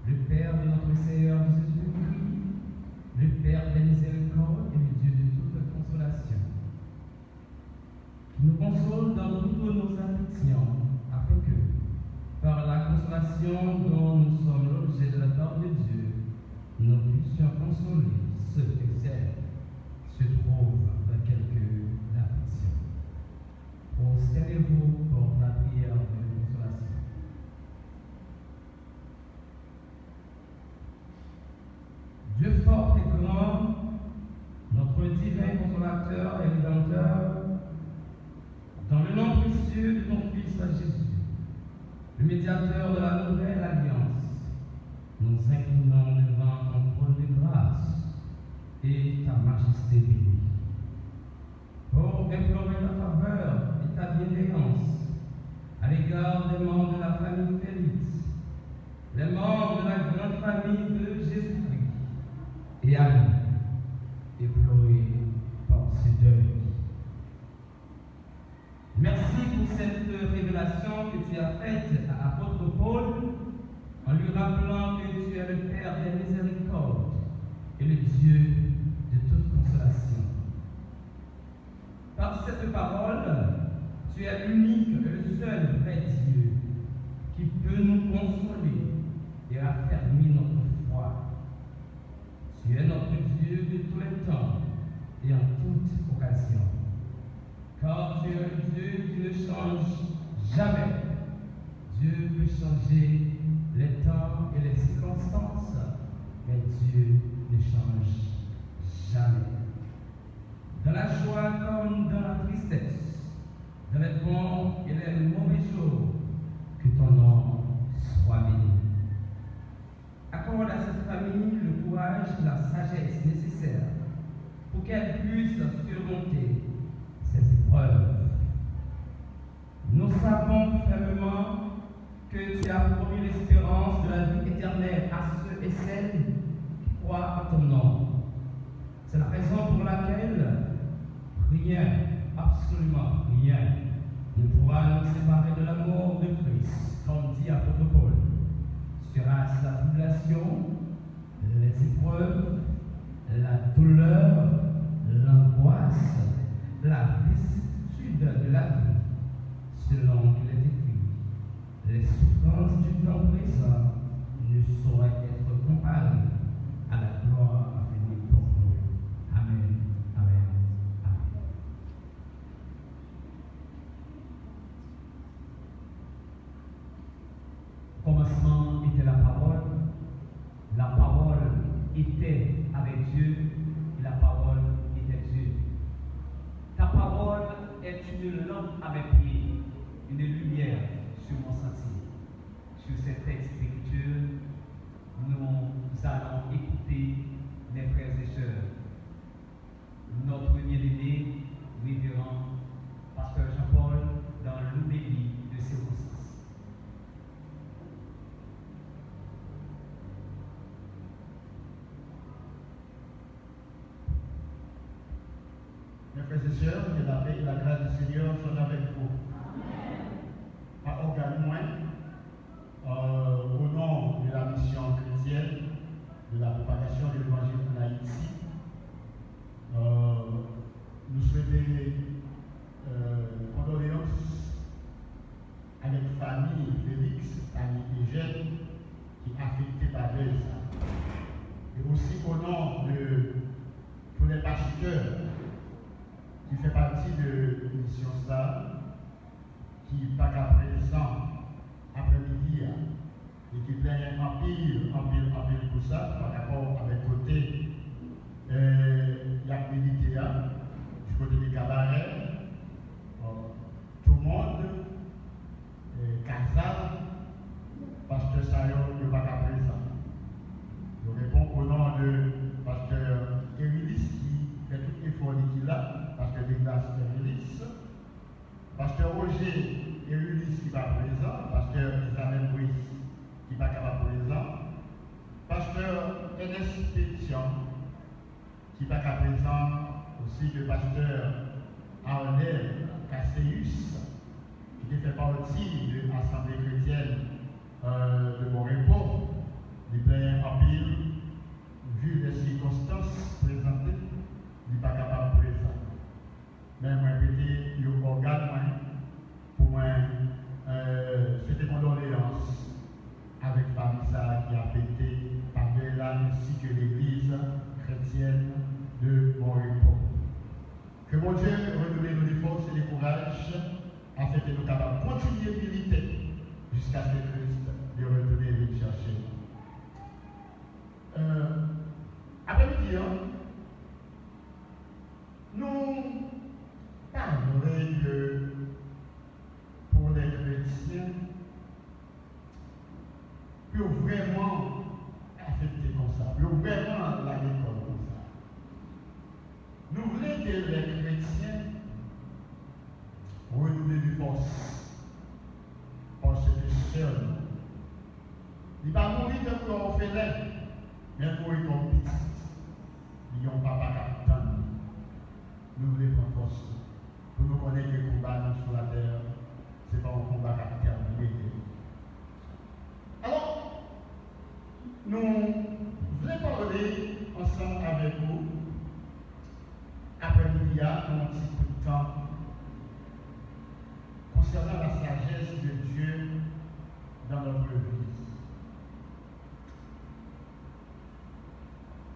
le Père de notre Seigneur Jésus-Christ, le Père des miséricordes et le Dieu de toute consolation, qui nous console dans toutes nos afflictions, afin que, par la consolation dont nous sommes l'objet de la part de Dieu, nous puissions consoler ceux et celles qui se trouvent dans quelque affliction. Prosternez-vous pour la prière de consolation. Dieu fort et grand, notre divin consolateur et rédempteur, dans le nom précieux de ton Fils Jésus, le médiateur de la nouvelle alliance, nous nous inclinons devant ton trône de grâce et ta majesté bénie. Pour implorer ta faveur et ta bienveillance à l'égard des membres de la famille Félix, les membres de la grande famille de Jésus-Christ, et à nous, implorés par ce deuil. Merci pour cette révélation que tu as faite à apôtre Paul en lui rappelant que tu es le Père des miséricordes et le Dieu de toute consolation. Par cette parole, tu es l'unique et le seul vrai Dieu qui peut nous consoler et raffermir notre foi. Tu es notre Dieu de tous les temps et en toute occasion. Car tu es un Dieu qui ne change jamais. Dieu peut changer les temps et les circonstances, mais Dieu ne change jamais. Dans la joie comme dans la tristesse, dans les bons et les mauvais jours, que ton nom soit béni. Accorde à cette famille le courage et la sagesse nécessaires pour qu'elle puisse surmonter ces épreuves. Nous savons fermement que tu as promis l'espérance de la vie éternelle à ceux et celles qui croient en ton nom. C'est la raison pour laquelle rien, absolument rien, ne pourra nous séparer de l'amour de Christ, comme dit l'apôtre Paul. Sera-ce la tribulation, les épreuves, la douleur, l'angoisse, la vicissitude de la vie, selon qu'il est écrit, les souffrances du temps présent ne sauraient être comparées à la gloire à venir pour nous. Amen, amen, amen. Au commencement était la parole, la parole était avec Dieu, et la parole était Dieu. Ta parole est une lampe à mes pieds, une lumière sur mon sentier. Sur ces textes d'écriture, nous allons écouter, mes frères et sœurs, notre bien-aimé révérend pasteur Jean-Paul dans l'homélie de circonstance. Mes frères et sœurs, que la paix et la grâce du Seigneur soient avec vous. Pa ògàn mwen, euh, au nom de la mission chrétienne de la propagation de l'évangile en Haïti, euh, nou swete, euh, kondoleans avèk fanmi Félix, fanmi Eugène ki afekte pa dèy sa. E osi o non de tous les pasteurs ki fè pati de misyon sa, ki pa ka prezan aprèmidi a, e ki plenyen anpil, anpil, anpil pou sa, pa rapò avèk kote, euh, y ap milite a, di kote de Kabarè, euh, Toumond, euh, Kazal, pastè sa yo, yo pa ka prezan. Yo reponn o non de pastè Erilis ki fè tout efò li ki la, pastè Douglas Erilis, pastè Roger Erilis ki pa prezan, pastè Isabelle Brice ki pa kapab prezan, pastè Ernest Pétion ki pa ka prezan, osi ke pastè Arnel Casséus ki te fè pati de Asanble Kretyèn euh, de Bon Repos. Li plenyen anpil, vu les circonstances présentées, li pa kapab prezan. Men mwen prete yo ògàn mwen pou mwen, euh, swete kondoleyans avèk fanmi sa a ki afekte pa dèy la, ensi ke legliz kretyèn de Bon Repos. Ke Bondye redouble nou de fòs e de kouraj afin ke nou kapab kontinye milite jiskaske Kris li retounen vin chèche nou. Euh, aprèmidi an, nou pa vle ke pou lè kretyen, pou yo vrèman afekte konsa, pou yo vrèman lage kò yo konsa. Nou vle ke lè kretyen redouble de fòs, paske sè nou, li pa mouri tankou yon òfelen, men l mouri kòm pitit. Li gen yon papa k ap tann li. Nou vle pran fòs pou nou konnen ke konba nou sou latè, se pa yon konba k ap tèmine. Alò, nou vle pale ansanm avèk ou aprèmidi a pou yon ti bout tan konsènan la sagesse de Dieu dans notre vie.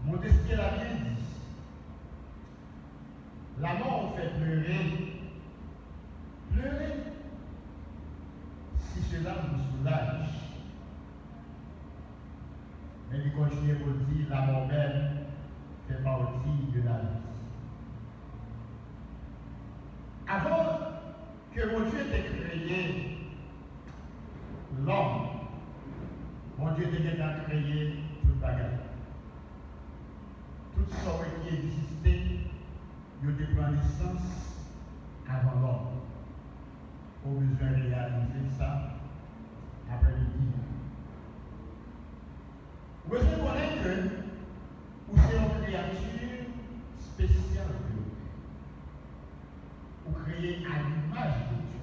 Montesquieu l'a bien dit, la mort fait pleurer. Pleurer, si cela vous soulage. Men li kontinye pou l di, la mort même fait partie de la vie. Avan ke Bondye te kreye lòm, Bondye te gentan kreye tout bagay. Tout sa ki egziste, yo te pran nesans avan lòm. Ou bezwen reyalize sa aprèmidi a. Ou bezwen konnen ke ou se yon kreyati espesyal ke Bondye fè. Ou kreye a limaj de Dye.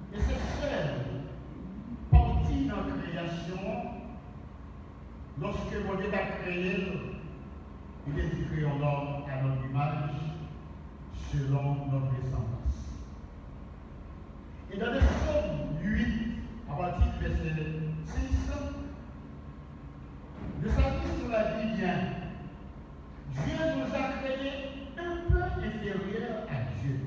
E se sèl pati nan kreyasyon an, lòske Bondye t ap kreye l, li te di, créons l'homme à notre image, selon notre ressemblance. Et dans le psaume huit, à partir du verset six, le psalmiste nous l'a dit bien, Dieu nous a créés un peu inférieurs à Dieu.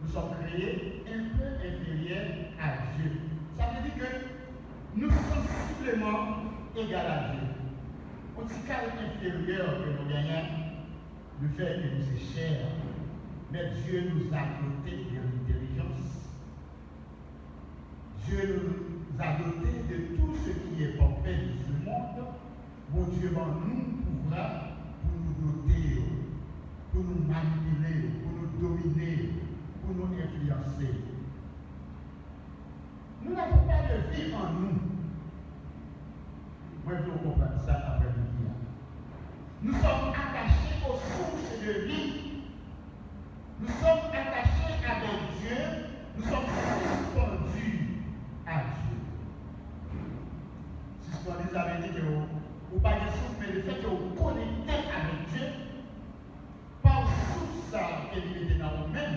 Nous sommes créés un peu inférieurs à Dieu. Sa vle di ke nou sansibleman egal a Dye. Yon ti kal enferyè ke nou genyen, le fait que nou se chè. Mais Dieu nous a dotés de l'intelligence. Dieu nous a dotés de tout ce qui est parfait de ce monde. Bondye ban nou pouvwa pou nou dote yo, pou nou manipile yo, pou nou domine yo, pou nou enfliyanse yo. Nous n'avons pas de vie en nous. Mwen vle w konprann sa aprèmidi a. Nous sommes attachés aux sources de vie. Nous sommes attachés avec Dieu. Nous sommes suspendus à Dieu. Sispann, sa vle di ke ou, ou pa gen souf, men lefètke ou konekte avèk Dye, pa souf sa ke li mete nan ou menm,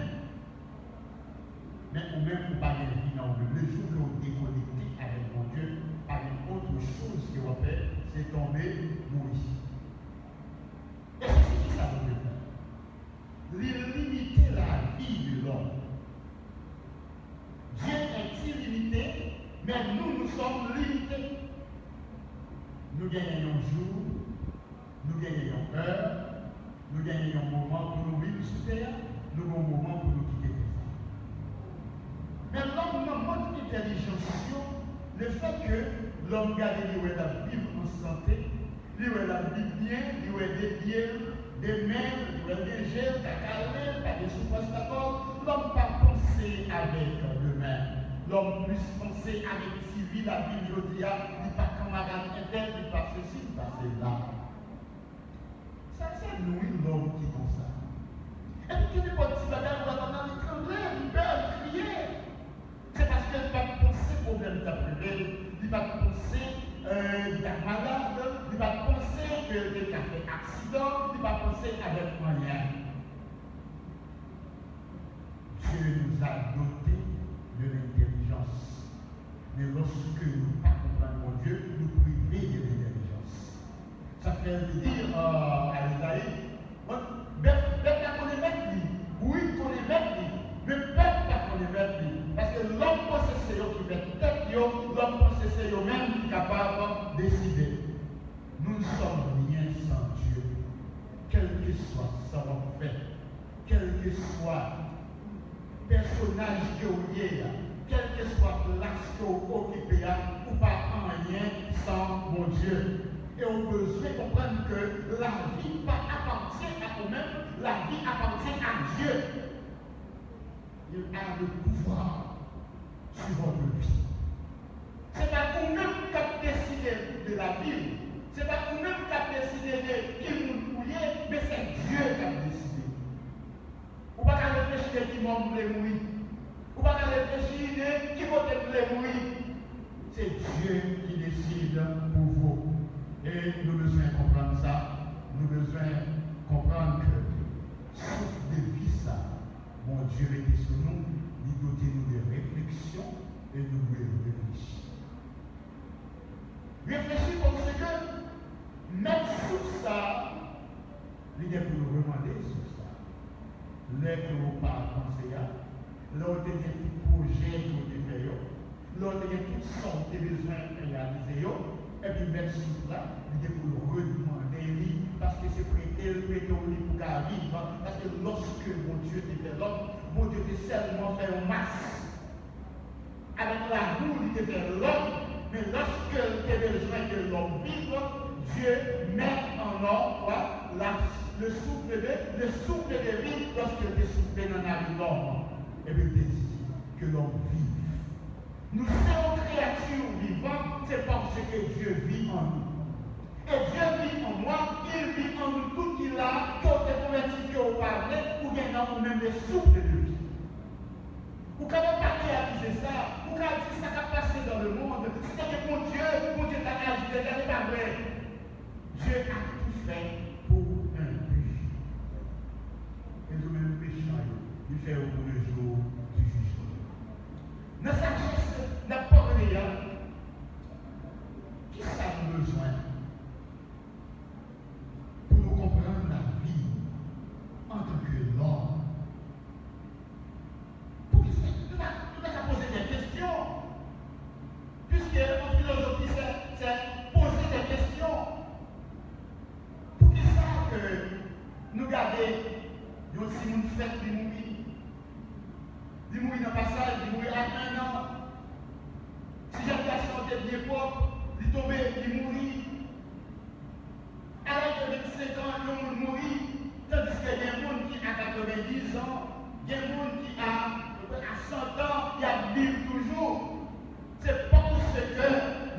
men ou menm ou pa gen vi nan ou menm. Le jou ke ou dekonekte avèk Bondye, pa gen otre choz ke w ap fè, se tonbe, mouri. E se ki sa Bondye fè? Li limite lavi de lòm. Dieu est illimité, mais nous, nous sommes limités. Nou genyen yon jou, nou genyen yon è, nou genyen yon moman pou nou viv sou tè a, nou gen yon moman pou nou kite tè sa. Men lòm nan mank entèlijans yo, lefètke lòm gade li wè l ap viv an sante, li wè l ap viv byen, li wè de pye l, de men l, li wè l gen je l, kaka l, pa gen soufrans nan kò l. Lòm pa panse avèk demen. Lòm plis panse avèk ti vi l ap viv jodi a, li pa kanmarad entèl, li pa sesi, li pa sela. Sa se nou wi, lòm ki konsa. Epi gen nenpòt ti bagay ou ap tann li tranble, li pè, li kriye. Se paske li pa t panse pwoblèm t ap rive l, li pa t panse, euh, li t ap malad, li pa t panse ke l te ka fè aksidan, li pa t panse avèk anyen. Dieu nous a dotés de l'intelligence. Men lòske nou pa konprann Bondye, nou prive de lentèlijans. Sa k fè l te di, euh, a Ezayi, bon, bèf, bèf la konnen mèt li, bourik konnen mèt li, men pèp pa konnen mèt li. Paske lòm panse se yo ki mèt tèt yo, lòm panse se yo menm ki kapab deside. Nous ne sommes rien sans Dieu. Kèlkeswa sa w ap fè, kèlkeswa pèsonaj ke w ye a, kèlkeswa plas ke w okipe a, ou pa anyen san Bondye. E w bezwen konprann ke lavi pa apatyen a ou menm, lavi apatyen a Dye. Il a le pouvoir sur votre vie. Se pa ou menm k ap deside de lavi w. Se pa ou menm k ap deside de ki moun ou ye, men se Dye k ap deside. Ou pa ka reflechi de ki bò m vle mouri. Ou pa ka reflechi de ki kote m vle mouri. Se Dye ki deside pou vou. E nou bezwen konprann sa. Nou bezwen konprann ke souf de vi sa, Bondye mete sou nou, li dote nou de refleksyon e nou dwe reflechi. Reflechi paske mèt souf sa, li gen pou l remande souf sa. Lè ke w pa panse a, lè w te gen tout pwojè ke w te fè yo, lè w te gen tout sa w te bezwen reyalize yo, epi mèt souf la, li gen pou l remande li, paske se prete l prete w li pou ka viv, paske lòske Bondye te fè lòm, Bondye te sèlman fè yon mas avèk labou li te fè lòm, men lòske l te bezwen ke lòm viv, Dye mèt an lòm, kwa, la, le souffle de, le souffle de vie, lòske l te soufle nan nari lòm, epi l te di ke lòm viv. Nou se yon kreyati vivan, se paske Dye viv an nou. E Dye viv an mwa, il vit en nous tout ki la, ke w te konvèti, ke w pa vle, ou gen nan ou menm le souffle de vie. Ou kapab pa reyalize sa, ou ka di sa k ap pase dans le monde, si te gen Bondye, Bondye ta aji deja, li pa vre. Dieu a tout fait pour un but. E nou menm mechan yo, li fè yo pou le jour du jugement. Nan sajès n ap pale a, kisa nou bezwen pou nou konprann lavi antanke lòm? Poukisa nou pa, nou pa ka poze de kesyon? Piske an filozofi, se, se poze de kesyon. Poukisa ke nou gade yon timoun fèt, li mouri? Li mouri nan pasaj, li mouri a en an. Ti jèn gason an te byen pwòp, li tonbe, li mouri. A laj de vennsenk an, yon moun mouri, tandiske gen moun ki a katrevendiz an, gen moun ki a, a san an, y ap viv toujou. Se paske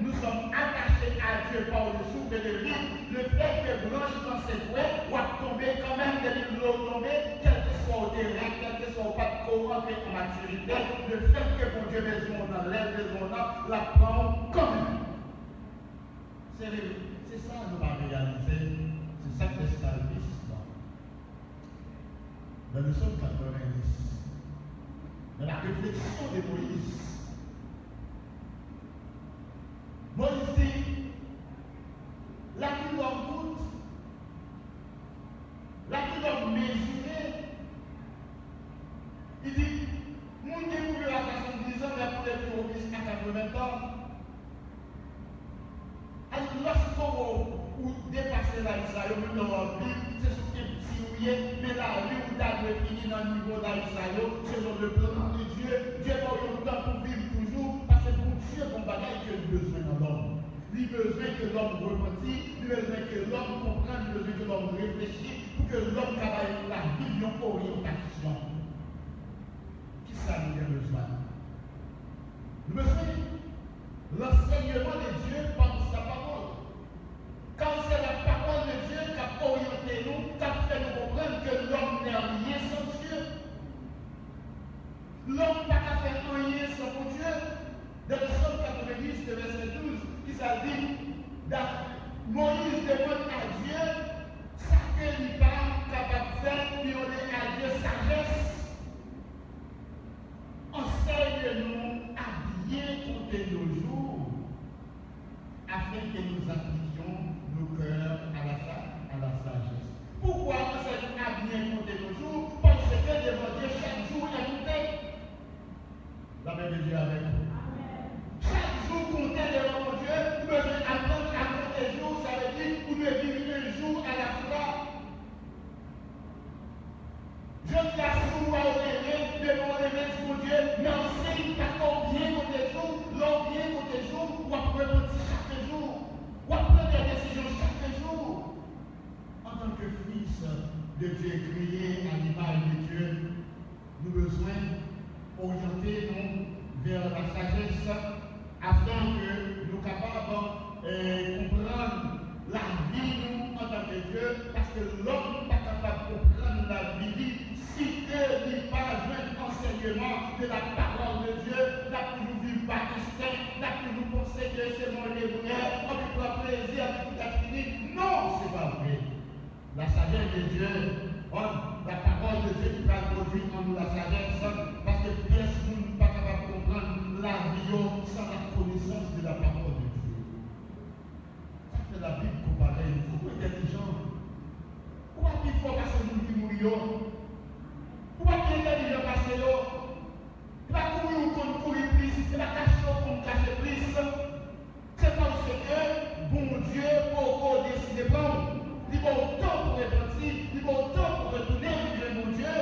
nous sommes attachés à Dieu par le souffle de vie, le fait que branch lan sekwe, w ap tonbe kanmenm, depi dlo tonbe, kèlkeswa w te rèd, kèlkeswa w pa t ko rantre an matirite, le fait que Bondye bezwen w nan lè l bezwen w nan, l ap pran w kanmenm. Se, se sa nou pa reyalize, se sa k fè salmis lan, dans le psaume quatre-vingt-dix, dans la réflexion de Moïse, Moïse di, lavi lòm kout, lavi lòm mezire. Li di, moun gen pou viv a swasanndiz an, men pou le pli optimist a katreven tan. Alò, lòske w, ou depase laj sa yo, menm lè w ap viv, se sou empty ou ye, men lavi w ta dwe fini nan nivo laj sa yo, selon le plan de Dieu. Dye ba w yon tan pou viv toujou, paske Bondye gen yon bagay ke l bezwen nan lòm. Li bezwen ke lòm repanti, li bezwen ke lòm konprann, li bezwen ke lòm reflechi, pou ke lòm ka bay lavi l yon oryantasyon. Kisa nou gen bezwen? Nou bezwen l'enseignement de Dieu par sa parole. Car c'est la parole de Dieu k ap oryante nou, k ap fè nou konprann ke l'homme n'est rien sans Dieu. Lòm pa ka fè anyen san Bondye. Vèsè douz, ki sa l di? Da-, Moyiz demann a Dye sa ke li pa kapab fè, li mande a Dye sajès. Enseigne-nous à bien compter nos jours, afin que nous appliquions nos cœurs à la sa-, à la sagesse. Poukwa enseigne-nous à bien compter nos jours? Paske devan Dye, chak jou e konte. Lapè de Dye avèk nou. Chak jou konte devan Bondye, ou bezwen aprann a konte jou, sa vle di ou dwe viv un jour à la fois. Jodi a, si w pa renmen, demen w renmen, di Bondye mèsi, paske w byen konte jou, lè w byen konte jou, w ap repanti chak jou, w ap pran de desizyon chak jou. Antanke fis de Dye, kreye a limaj de Dye, nou bezwen oryante nou vè la sajès, afin ke nou kapab, eh, konprann lavi nou antanke Dye, paske lòm pa kapab konprann lavi li si ke li pa jwenn ansèyman de la parole de Dieu. N ap toujou viv pa ensten, n ap toujou panse ke se mwen ki vrè, anpi pran plezi, anpi tout ap fini. Non, se pa vre. La sagesse de Dieu, la parole de Dieu ki pral pwodui an nou la sajès, paske pyès moun pa kapab konprann lavi yo san la connaissance de la parole de Dieu. Sa k fè Labib konpare nou, fòk ou entèlijan. Ou pa pi fò pase moun ki mouri yo. Ou pa pi entèlijan pase yo. E pa kouri ou konn kouri plis, e pa kache ou konn kache plis. Se paske Bondye poko deside pran w. Li ba w tan pou repanti, li ba w tan pou retounen vin jwenn Bondye.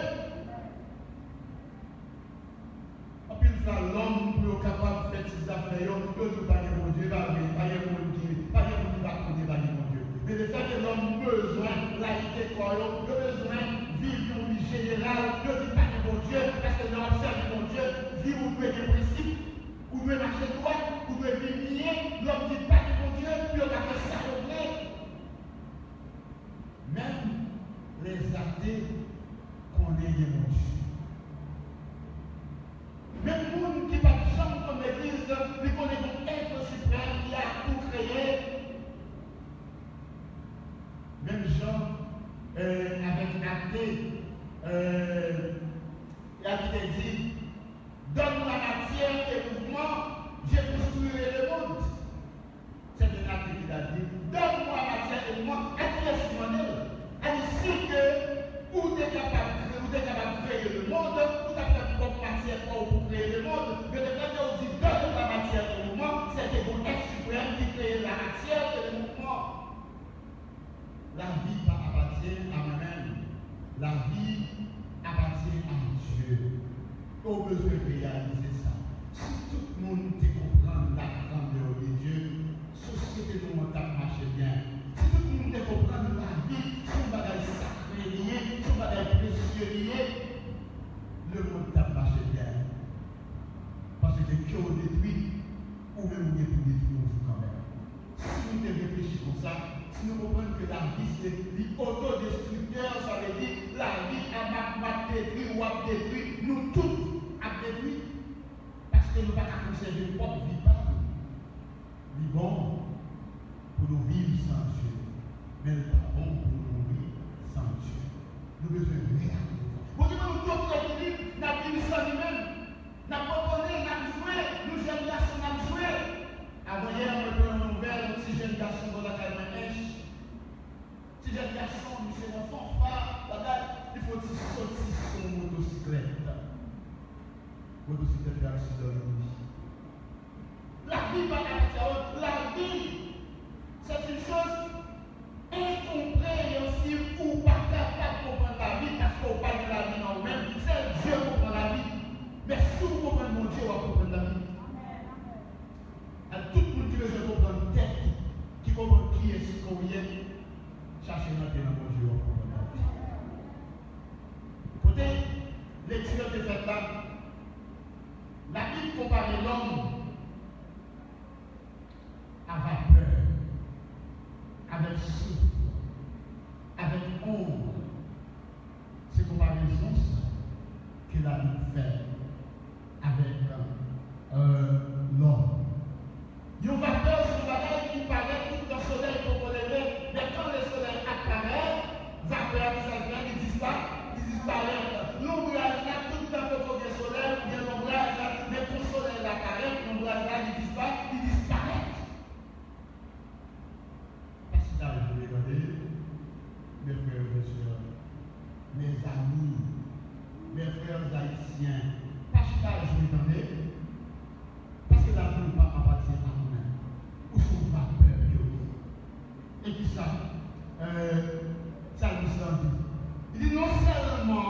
Anpil fwa, lòm, pou yo kapab fè ti zafè yo, yo di pa gen Bondye, pa vre, pa gen moun ki, pa gen moun ki pa konnen pa gen Bondye. Men lefètke lòm bezwen layite kò yo, yo bezwen viv yon vi jeneral, yo di pa gen Bondye, paske lè w ap sèvi Bondye, vi w dwe gen prensip, ou dwe mache dwat, ou dwe viv byen, lòm di pa gen Bondye, pou yo ka fè sa yo vle. Menm les athées konnen gen Bondye. Menm moun ki pa t janm konn legliz, li konnen gen yon èt siprèm ki a tou kreye. Menm jan, euh, avèk ate, euh, y a ki te di, Donne-moi matière et mouvement, je construirai le monde. Se te Nati ki ta di, Donne-moi matière et mouvement. A kiyès li mande l? A di, si ke ou te kapab kre-, ou te kapab kreye lemonn, ou t ap fè pwòp matyè pa w pou kreye lemonn, men lefètke ou di, Donne-moi matière et mouvement, se ke gon èt siprèm ki kreye lamatyè e lemouvman. Lavi pa apatyen a mwen menm. Lavi apatyen a Dye. E w bezwen reyalize sa. Si tout moun te konprann la grandeur de Dieu, sosyete nou an t ap mache byen. Si tout moun te konprann lavi se yon bagay sakre li ye, se yon bagay presye li ye, lemonn t ap mache byen. Paske ke w detwi, ou menm ou gen pou detwi yon jou kanmenm. Si nou te reflechi konsa, si nou konprann ke lavi se li otodestriktè, sa vle di lavi a m ap, m ap detwi, w ap detwi, nou tout ap detwi, paske nou pa ka konsève pwòp vi pa nou. Li bon pou nou viv san Dye, men l pa bon pou nou mouri san Dye. Nou bezwen reyalize sa. Bondye ban nou tout ekilib, n ap viv san li menm. N ap bokonnen, n ap jwe, nou jèn gason n ap jwe. Avanyè, mwen pran yon nouvèl, yon ti jèn gason bò lakay mwen, Ench. Ti jèn gason, misye nan fanfa, bagay, li fè yon ti soti sou yon motosiklèt. Motosiklèt fè aksidan, li mouri. Lavi pa ka fè sa, lavi, c'est une chose enkonpreyansiv, ou pa kapab konprann lavi paske ou pa gen lavi nan ou menm. Sèl Dye konprann lavi. Men si w konprann Bondye, w ap konprann lavi. A tout moun ki bezwen konprann tèt, ki konprann kiyès ke w ye, chache rantre nan Bondye, w ap konprann lavi. Kote lekti an te fèt la, Labib konpare lòm a vapè. A Yon vapè se yon bagay ki parèt tout tan solèy poko leve, men kan lesolèy ap parèt, vapè a ki sa l fè, li dispa, li disparèt. Lonbraj la, tout tan poko gen solèy, ou gen lonbraj la, men kon solèy la parèt, lonbraj la, li dispa, li disparèt. Pa chita jwe, tande, mes frères et sœurs, mes amis, mes frères haïtiens, pa chita jwe, tande, paske lavi w pa apatyen a ou menm. Ou se yon vapè pyonye. E kisa, euh, salmis lan di? Li di, non sèlman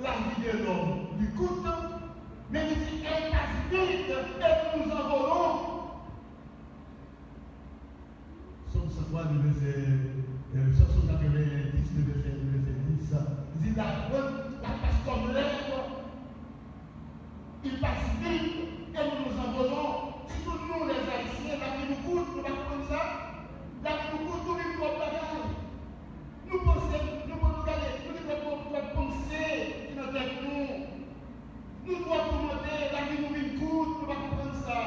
lavi de l'homme lui coûte, men li di, elle passe vite et nous nous envolons. Sòm san twa, li vèsè, euh, Sòm san katreven dis, li vèsè, li vèsè dis. Li di, la, la passe comme l'herbe, il passe vite et nous nous envolons. Sitou nou, les Haïtiens, lavi nou kout, nou pa konprann sa? Lavi nou kout, nou viv twòp bagay. Nou panse, nou panse, nou gade, nou gen twòp, twòp panse ki nan tèt nou. Nou twò toumante, lavi nou vin kout, nou pa konprann sa.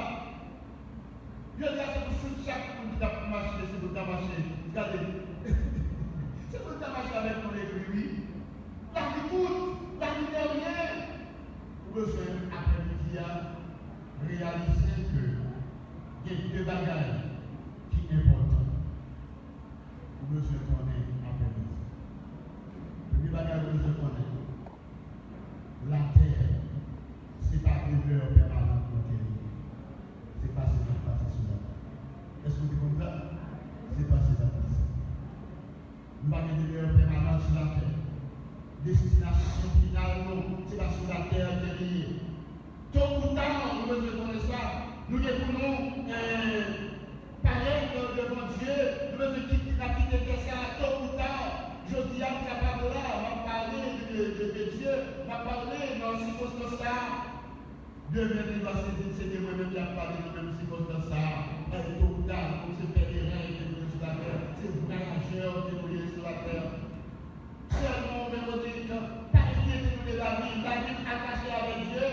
Jodi a, se pou chak moun ki t ap mache, se pou l ta mache. Gade, se pou l ta mache avèk yon legri, wi. Lavi kout, lavi dènye. Ou bezwen, aprèmidi a, reyalize ke gen de bagay ki enpòtan. Ou bezwen konnen aprèmidi. Premye bagay ou bezwen konnen, latè, se pa demè pèmanan nou te ye. Se pase n ap pase sou latè. Èske w te konn sa? Se pase n ap pase. Nou pa gen demè pèmanan sou latè. Destinasyon final nou, se pa sou latè ke li ye. To ou ta, nou bezwen konnen sa. Nou gen pou nou, eh, parèt, eh, devan Dye. Nou bezwen kite, n ap kite tè sa a to ou ta. Jodi a, m kapab la, m ap pale de, de, de Dye. M ap pale nan sikonstans sa a. Demen, li va se, se te mwen menm ki ap pale nan menm sikonstans sa a. Eh, to ou ta, nou se pèleren ke nou ye sou latè. Se vwayajè ke nou ye sou latè. Sèlman ou menm ou di, pa enkyete nou de lavi. Lavi n atache avèk Dye.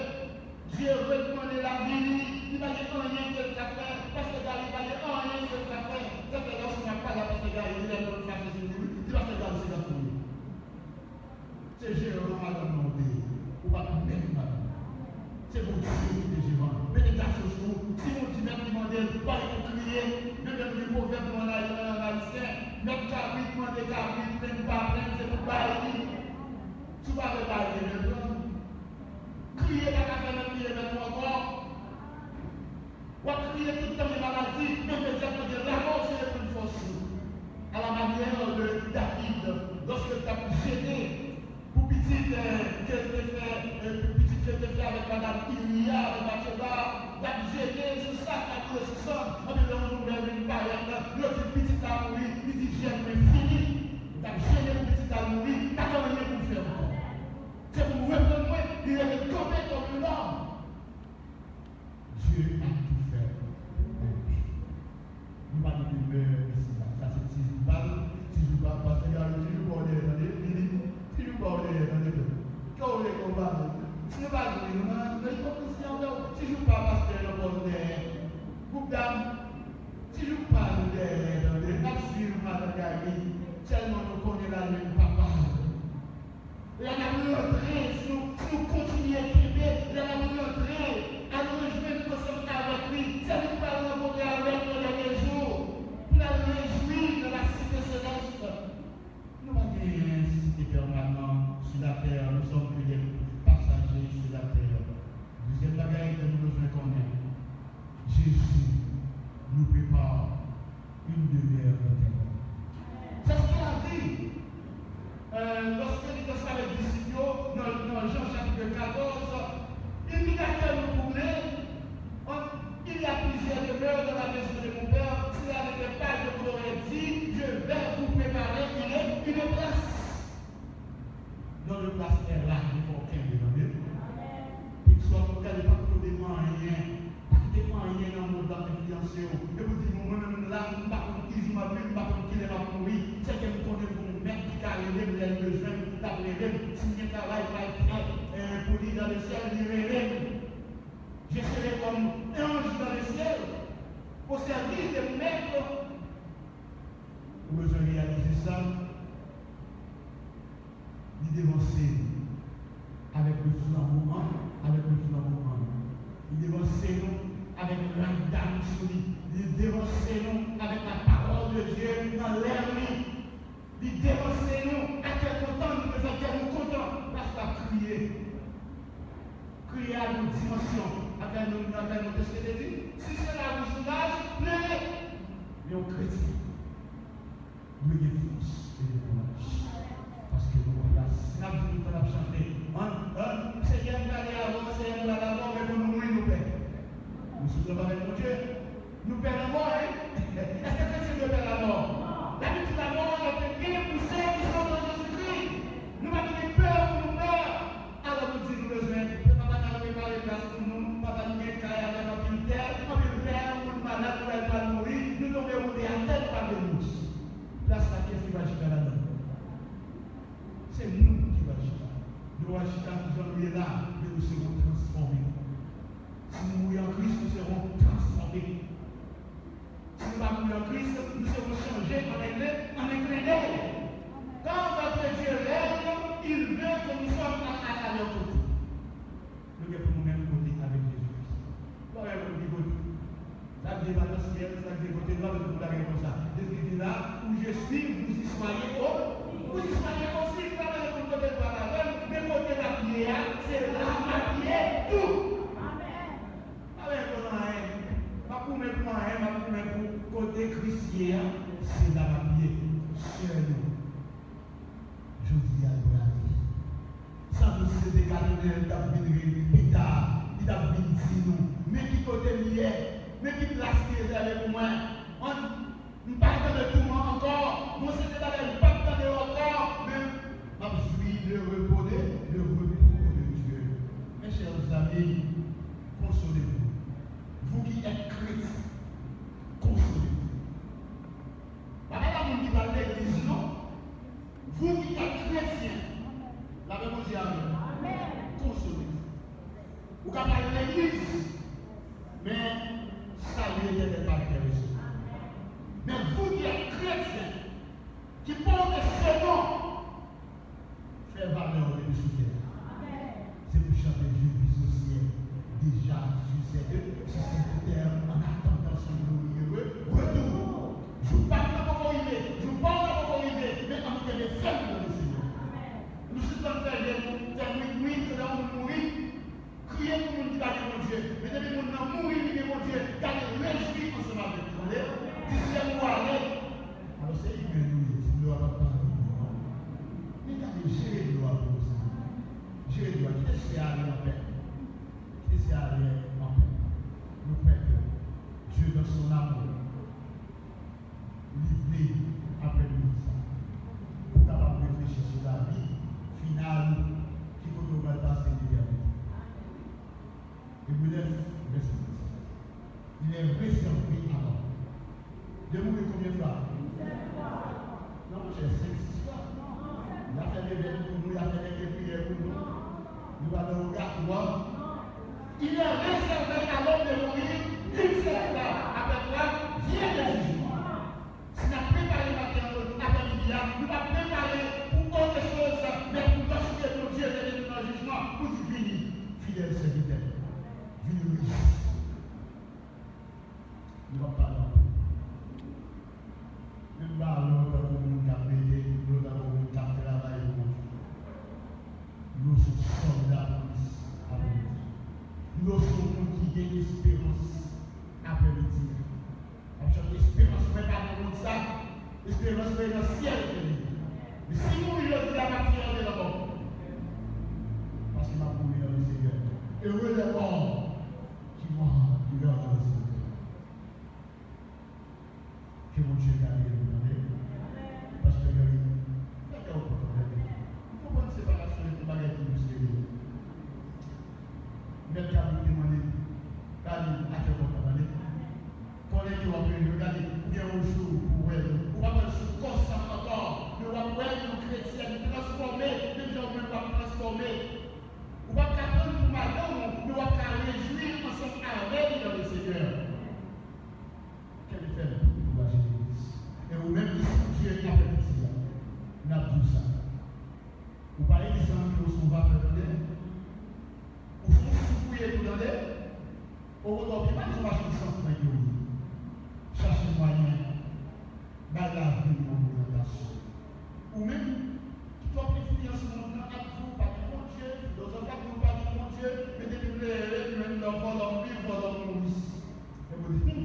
Dye rekmande lavi li. Li pa gen anyen ke l ka fè. Pastè Gary pa gen anyen ke l ka fè. Sa fè lè w sou m ap pale a Pastè Gary, li lè moun fache sou li, li Pastè Gary se gad pou li. Se jeran madanm nan ou te ye. Ou pa t menm madanm. Se Bondye ki te jeran. Mete gason sou ou. Si yon ti bèt li mande l, pa ret ou kriye. Menm jan nou gen pwovèb nou an Ay-, an ayisyen, mèt kabrit mande kabrit, plenn pa plenn, se pou bay li. Si w pa vle bay li, men pran. Kriye pa ka fè mèt li remèt ou ankò. W ap kriye tout tan gen maladi, men imediatman gen lamò, se reprann fòs ou. À la manière de David, lòske l t ap jene pou pitit, eh, ke l te fè, eh, pou pitit ke l te fè avèk madanm Iriya, avèk Batcheba, l ap jene sou sa k ap boule sou san. Anpi lè yon nouvèl vin parèt, yo di pitit la mouri, li di jèn mwen fini. L ap jene pou pitit la mouri, pa gen anyen pou l fè ankò. Se pou m reprann mwen, li rete kanpe kòm yon nonm. Dieu a tout fait pour nous. Nou pa gen demè isi la. Sa se ti jou pa l, ti jou pa, pastè Gary, ti jou pa w dèyè, tande, vini, ti jou pa w dèyè, tande, frè. Kè w lè kè w pa vle. Si nou pa jwe, nou nan, nan ipokrizi avè w, ti jou pa pastè Jean Paul dèyè. Gwoup dam, ti jou pa nou dèyè, tande. N ap swiv madan Gary, sèlman nou konnen l al jwenn papa l. Lè n ap rantre, si nou, si nou kontinye kenbe, lè n ap rantre, al rejwenn nou ansanm avèk li, se li k pral rankontre avèk nou dènye jou, pou n al rejwi nan la cité céleste. Nou pa gen site pèmanan sou latè, nous sommes que des passagers sur la terre. Dezyèm bagay ke nou bezwen konnen, Jezi nou prepare une demeure éternelle. C'est ce qu'il a dit. Euh, lorsque li te avèk disip yo, nan, nan Jan chapit katòz, il dit à quel moment, il y a plusieurs demeures dans la maison de mon père. S'il avait été pas, je vous l'aurais dit, je vais vous préparer une, une place. Dans le place est là, il faut kenbe, tande. Pikswa pou gade pa kote manyen. Pa kite anyen nan mond la enfliyanse w. Epi w di, bon, mwen menm la, m pa konn ki jou m ap viv, m pa konn kilè m ap mouri. Sèke m konnen gon mèt ki ka rele m lè l bezwen m, l ap rele m. Si m gen travay m pral fè, eh, pou li dans le ciel, li rele m. Je serai comme un ange dans le ciel. Au service de mon maître. Ou bezwen reyalize sa. Li devanse nou avèk le flanbo an, avèk le flanbo an. Li devanse nou avèk rad dam sou li. Li devanse nou avèk la parole de Dieu nan lè li. Li devanse nou. Atè kontan, nou bezwen kè nou kontan. Plas la kriye. Kriye a yon dimansyon. Atè nou, atè nou, kèske te di? Si se la voussoudaj, plere. Men yon kretyen dwe gen fòs e gen kouraj. Paske nou wè la, si n ap di tout tan n ap chante, ann, ann, Seyè m prale avè w, Seyè m prale avè w, men pou nou mouri, nou pè. Nou sou travay Bondye. Nou pè lanmò, wi. Èske kretyen yo pè lanmò? Labib di lanmò, yo te gen pou sè ki se nan Jezikri. Nou pa gen pè pou nou pè. Alò nou di nou bezwen, Papa ta prepare plas pou nou, Papa nou gen kay avèk anpil tè, anpil tè, moun malad, nou wè l pral mouri, nou tonbe woule atè, nou pa gen bous. Plas la, kiyès ki pral chita ladan l? Se nou ki pral chita. Nou pral chita jan nou ye la, men nou serons transformés. Si nou mouri an Kris, nou serons transformés. Si nou pa mouri an Kris, nou serons chanje an en, an en klen dèy. Quand notre Dieu règne, il veut que nous sommes à, à, à leur côté. Nou gen pou nou menm kote avèk Jezi Kris. Nou pa wè moun ki kote. Sa vle di pa nan syèl, sa vle di kote nou pa bezwen pou bagay konsa. Jezi di la, où je suis, vous y soyez au, vous y soyez aussi. Nou pa bezwen pou kote nou pa avè m, men kote n ap ye a, se la n ap ye tou. Amèn. Pa wè pou anyen. M ap goumen pou anyen, m ap goumen pou kote Kris ye a, se la m ap ye. Sè yo, jodi a l prale. San dout se te Katonèl ki t ap vin rele pita, ki t ap vin di nou, men ki kote m ye, men ki plas ki rezève pou mwen. Ann M pa tande touman ankò. Gon seri de bagay m p ap tande yo ankò, men m ap jwi le repos de, le repos de Dieu. Mes chers amis, consolez-vous. Vous qui êtes chrétiens, consolez-vous. Pa pale a moun ki pral legliz, non. Vous qui êtes chrétiens, lapè Bondye avè w. Consolez-vous. Ou ka pa al legliz, men sali etènèl pa enterese w. Men vous qui êtes chrétiens, ki pote se non, fè valè w depi sou tè a. Se pou chante, je vis au ciel, déjà sur cette, sur cette terre, en attendant son glorieux re-, retour. Jou pa m nan poko rive, jou pa w nan poko rive, men ann kenbe fèm nan le Senyè. Nou sispann fè je nou, fè nwit nwit, se lè yon moun mouri. Kriye pou moun ki pa gen Bondye. Men depi moun nan mouri, li gen Bondye, gade, rejwi ansanm avèk li. Tande? Di syèl ou ale. Alò, se imen nou ye, ti dlo a p ap pale ankò. Men gade, jere dlo a pou nou, sa. Jere dlo a, kite syèl ale anpè. Kite syèl ale anpè. Nou prèt, Dieu dans son amour. Li vle, apre nou sa, pou w kapab reflechi sou lavi final ou, ki kote w pral pase letènite. Ebre nèf, vèsè sèt. Il est réservé à l'homme de mourir combien de fois? Non, monchè, senk, sis fwa. Y a fè bebèt pou nou, y a fè nèg priyè pou nou. Nou pa nan ogatwa. Il est réservé à l'homme de mourir une seule fois, après quoi vient le jugement. Si n ap prepare maten an, aprèmidi a, nou pa prepare pou otre choz, men pou lòske Bondye mete nou nan jijman, pou di, vini, fidèl sèvitè, vini rich. Nou p ap pale anpil. Men m pa lòt tankou moun k ap mete, lòt tankou moun k ap travay pou Bondye. Nou se sòlda pou Kris aprèmidi. Nou se moun ki gen esperans aprèmidi a. M ap chante esperans mwen pa nan mond sa. Esperans mwen nan syèl ke li ye. Men si m mouri jodi a, m ap fyè antre nan kò m. Paske m ap mouri nan Lesenyè. Heureux les morts qui vont, qui verront le Seigneur. Ke Bondye gade nou, tande. Pastè Gary, fè kè w kontan, tande. M konprann separasyon e yon bagay ki dous ke li ye. Mèt kabrit te mande, gade, a kè kontan, tande. Konnen ke w ap rejwi, gade, ou gen yon jou pou w wè l. Ou p ap wè l sou kò sa ankò, men w ap wè l yon kretyèn transfòme, menm jan ou menm w ap transfòme. Ou p ap ka pran l pou madanm ou, men w ap ka rejwi ansanm avè li nan Lesenyè. zanfan yo ye. Chache mwayen bay lavi n yon oryantasyon. Ou menm ki twòp enfliyans mond lan ap di w pa gen Bondye, filozòf ap di w pa gen Bondye, men depi m leve, m jwenn nan vòlò m viv, vòlò m mouri. Ebyen,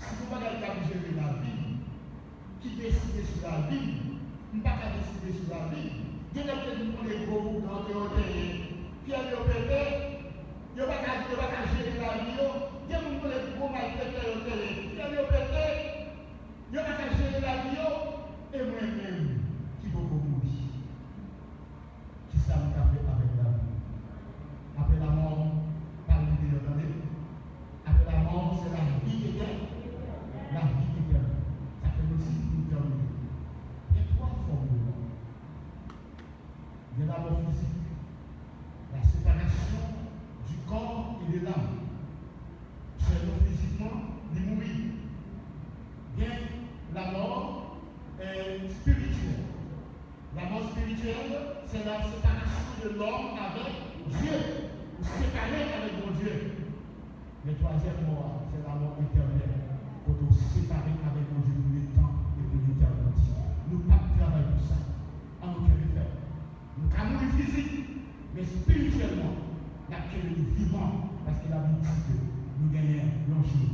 si gon bagay k ap jere lavi m, ki deside sou lavi m, m pa ka deside sou lavi m. Gen nèg te di m konn gwo ougan ke yo genyen, fyèl yo pete, yo pa ka, yo pa ka jere lavi yo. Gen moun konn gwo malfektè yo genyen, fyèl yo pete, yo pa ka jere lavi yo. E mwen menm ki poko mouri, kisa m ka fè avèk lavi m? Après la mort, pa l deyò, tande. Après la mort, c'est la vie éternelle. La vie éternelle. Sa fè nou di pou nou tèmine. Gen twa fòm de lanmò. Gen lanmò fizik, la séparation du corps et de l'âme. Sèl nou fizikman, li mouri. Gen lanmò, eh, espirityèl. La mort spirituelle, c'est la séparation de l'homme avec Dieu. Ou separe avèk Bondye. Men twazyèm mò a, se lanmò etènèl, kote w separe avèk Bondye pou letan e pou letènite. Nou p ap travay pou sa. An nou kenbe fèm. Nou ka mouri fizik, men espirityèlman, n ap kenbe nou vivan, paske Labib di ke nou genyen yon jou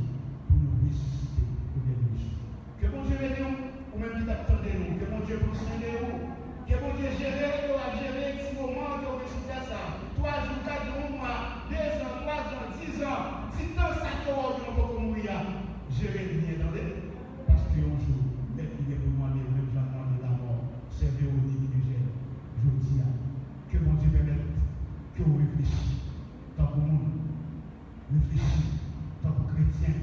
pou nou resisite o dènye jou. Ke Bondye beni w, ou menm ki t ap tande nou. Ke Bondye pran swen de ou. Ke Bondye jere ke w ap jere ti moman ke w gen sou tè sa a. Twa jou, kat jou, yon mwa, dezan, twazan, dizan, ti tan sa ke w wè w poko mouri a. Jere l byen, tande. Paske yon jou, nèg li gen pou l mande w, menm jan l mande lanmò sè Véronique Eugène jodi a. Ke Bondye pèmèt ke w reflechi tankou moun. Reflechi tankou kretyen.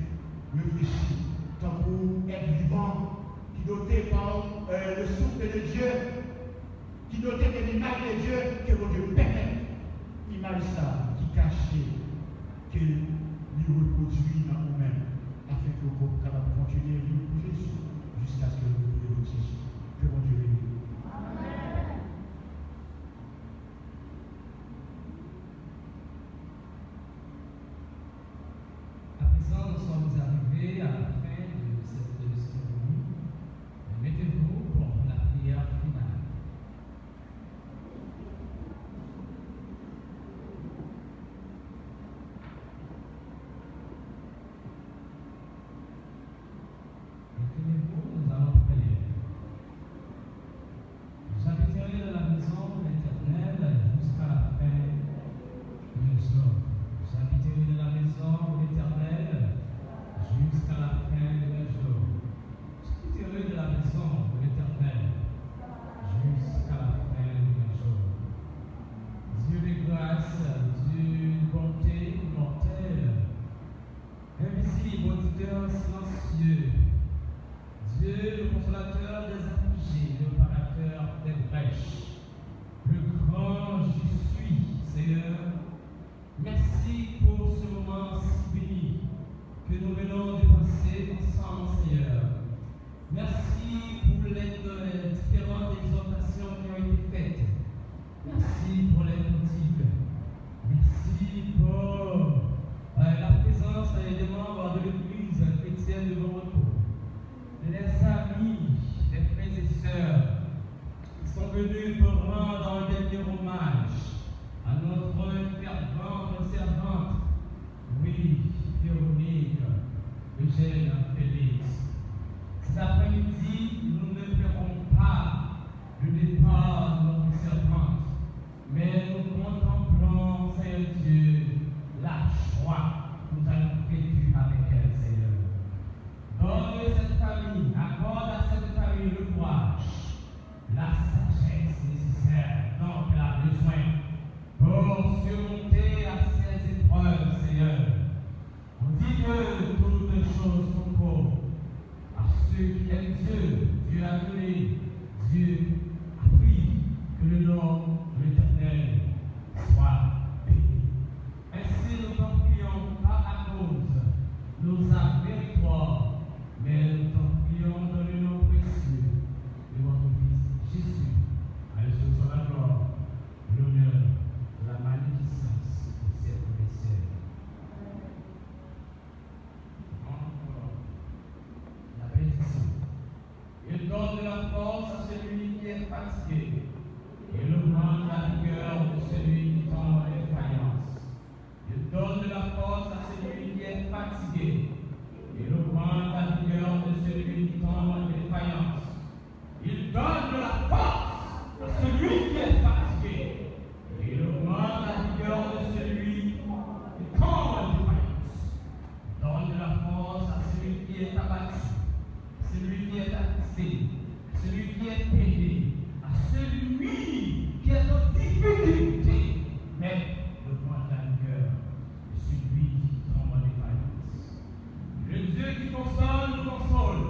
Reflechi tankou èt vivan ki dote pa, euh, le souffle de Dieu, ki dote de l'image de Dieu, ke Bondye pèmèt imaj sa ki kache, ke li repwodui nan ou menm, afenke w kapab kontinye viv pou Jezi jiskaske l retounen lòt jou. Ke Bondye beni w. Amèn. À présent, nous sommes arrivés à la fin de cette cérémonie. Mettez-vous pour la prière finale. Inclinez-vous, nous allons prier. J'habiterai dans la maison de l'Éternel jusqu'à la fin de mes jours. J'habiterai dans la maison de l'Éternel jusqu'à la fin de mes jours. J'habiterai dans la maison de l'Éternel jusqu'à la fin de mes jours. Dieu de grâce, Dieu de bonté immortelle, invisible, auditeur silencieux, Dieu, le consolateur des affligés, le réparateur des brèches, le grand je suis, Seigneur, merci pour ce moment si béni que nous venons de passer ensemble, Seigneur. Merci pour les, les différentes exhortations qui ont été faites. Merci pour les cantiques. Merci pour, euh, la présence, euh, des membres de l'Église chrétienne de Bon Repos, de leurs amis, des frères et sœurs qui sont venus pour rendre un dernier hommage à notre fervente servante, oui, Véronique Eugène Félix. Cet après-midi, nous ne pleurons pas le départ de notre servante, mais nous contemplons, Seigneur Dieu, la joie que nous allons vécu avec elle, Seigneur. Donne cette famille, accorde à cette famille le courage, la sagesse nécessaire dont elle a besoin pour surmonter à ces épreuves, Seigneur. On dit que toutes choses sont pour à ceux qui aiment Dieu. Dieu a donné, Dieu a pris. Que le nom de l'Éternel soit béni. Ainsi, nous t'en prions, pas à cause de nos mérites, mais nous t'en prions dans le nom précieux de votre Fils Jésus. À lui seul soit la gloire, l'honneur, la magnificence au siècle des siècles. fatigué, il augmente la vigueur de celui qui tombe en défaillance. Il donne de la force à celui qui est fatigué, il augmente la vigueur de celui qui tombe en défaillance. Il donne de la force à celui qui est fatigué, et il augmente la vigueur de celui qui tombe en défaillance. Donne de la force à celui qui est abattu, celui qui est attristé, celui qui est aidé, à celui qui est en difficulté, mais augmente la vigueur de celui qui tombe en défaillance. Le Dieu qui console nous console.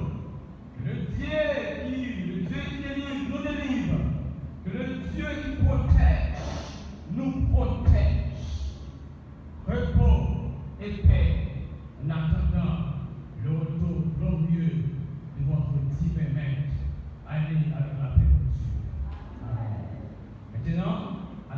Que le Dieu qui, le Dieu qui délivre nous délivre. Que le Dieu qui protège nous protège. Repos et paix en attendant le retour glorieux de notre divin Maître. Allez avec la paix de Dieu. Amen. Maintenant, à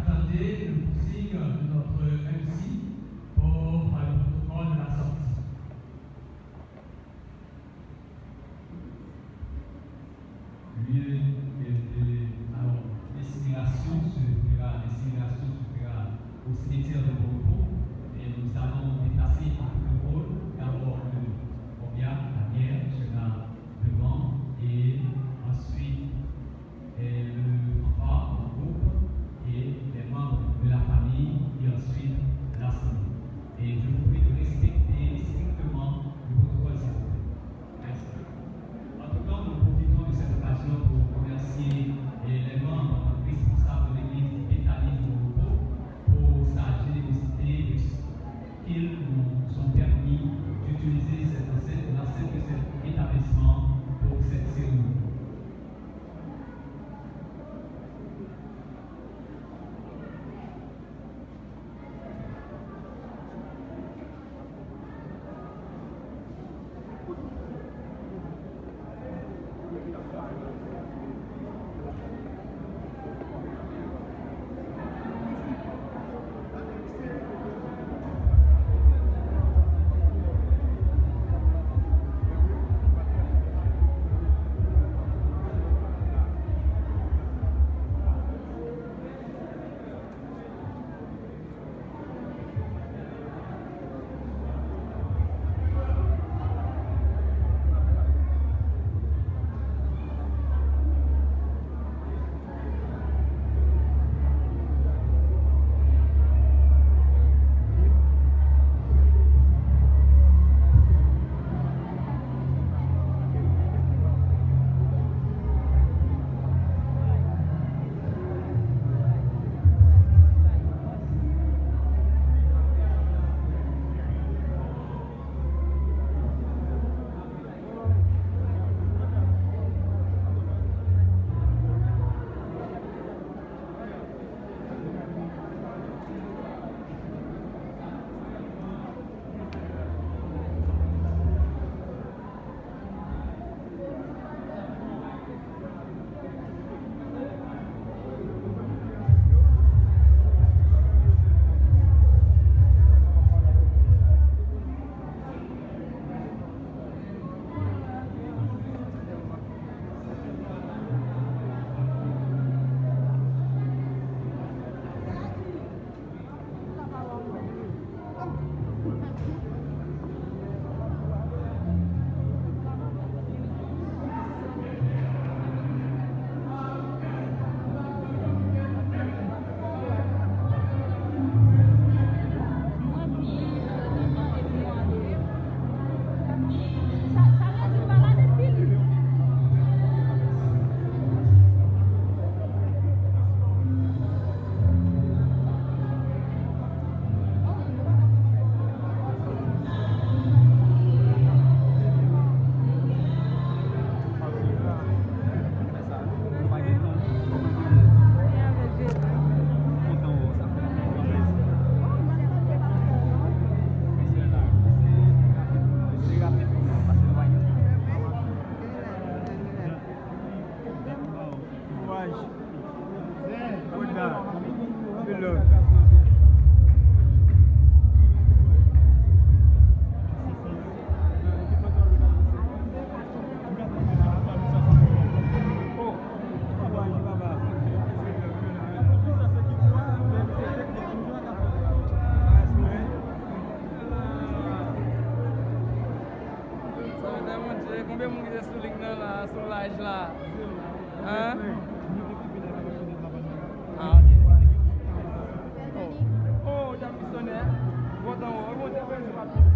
Moun ki te sou lig nan la, sou laj la. Hein? Ah, ok. Oh, oh, Jean Missionnaire. Bon, bon, bon, bon.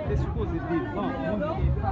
Te sipoze devan moun ki gen pa.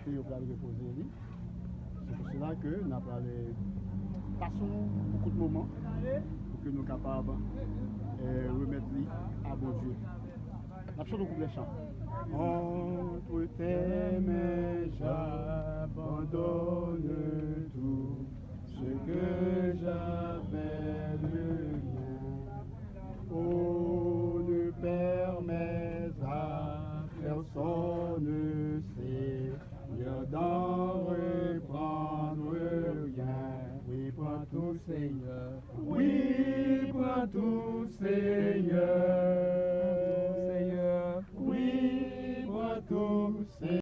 Ke yo pral repoze li. Se pou sela ke n ap pral pase yon kout moman pou ke nou kapab eh, remèt li a Bondye. N ap chante yon kouplè chan. Entre tes mains, j'abandonne tout ce que j'avais de mien. Oh, ne permets à personne, Seigneur, d'en reprendre rien. Oui, prends tout, Seigneur. Oui, prends tout, Seigneur.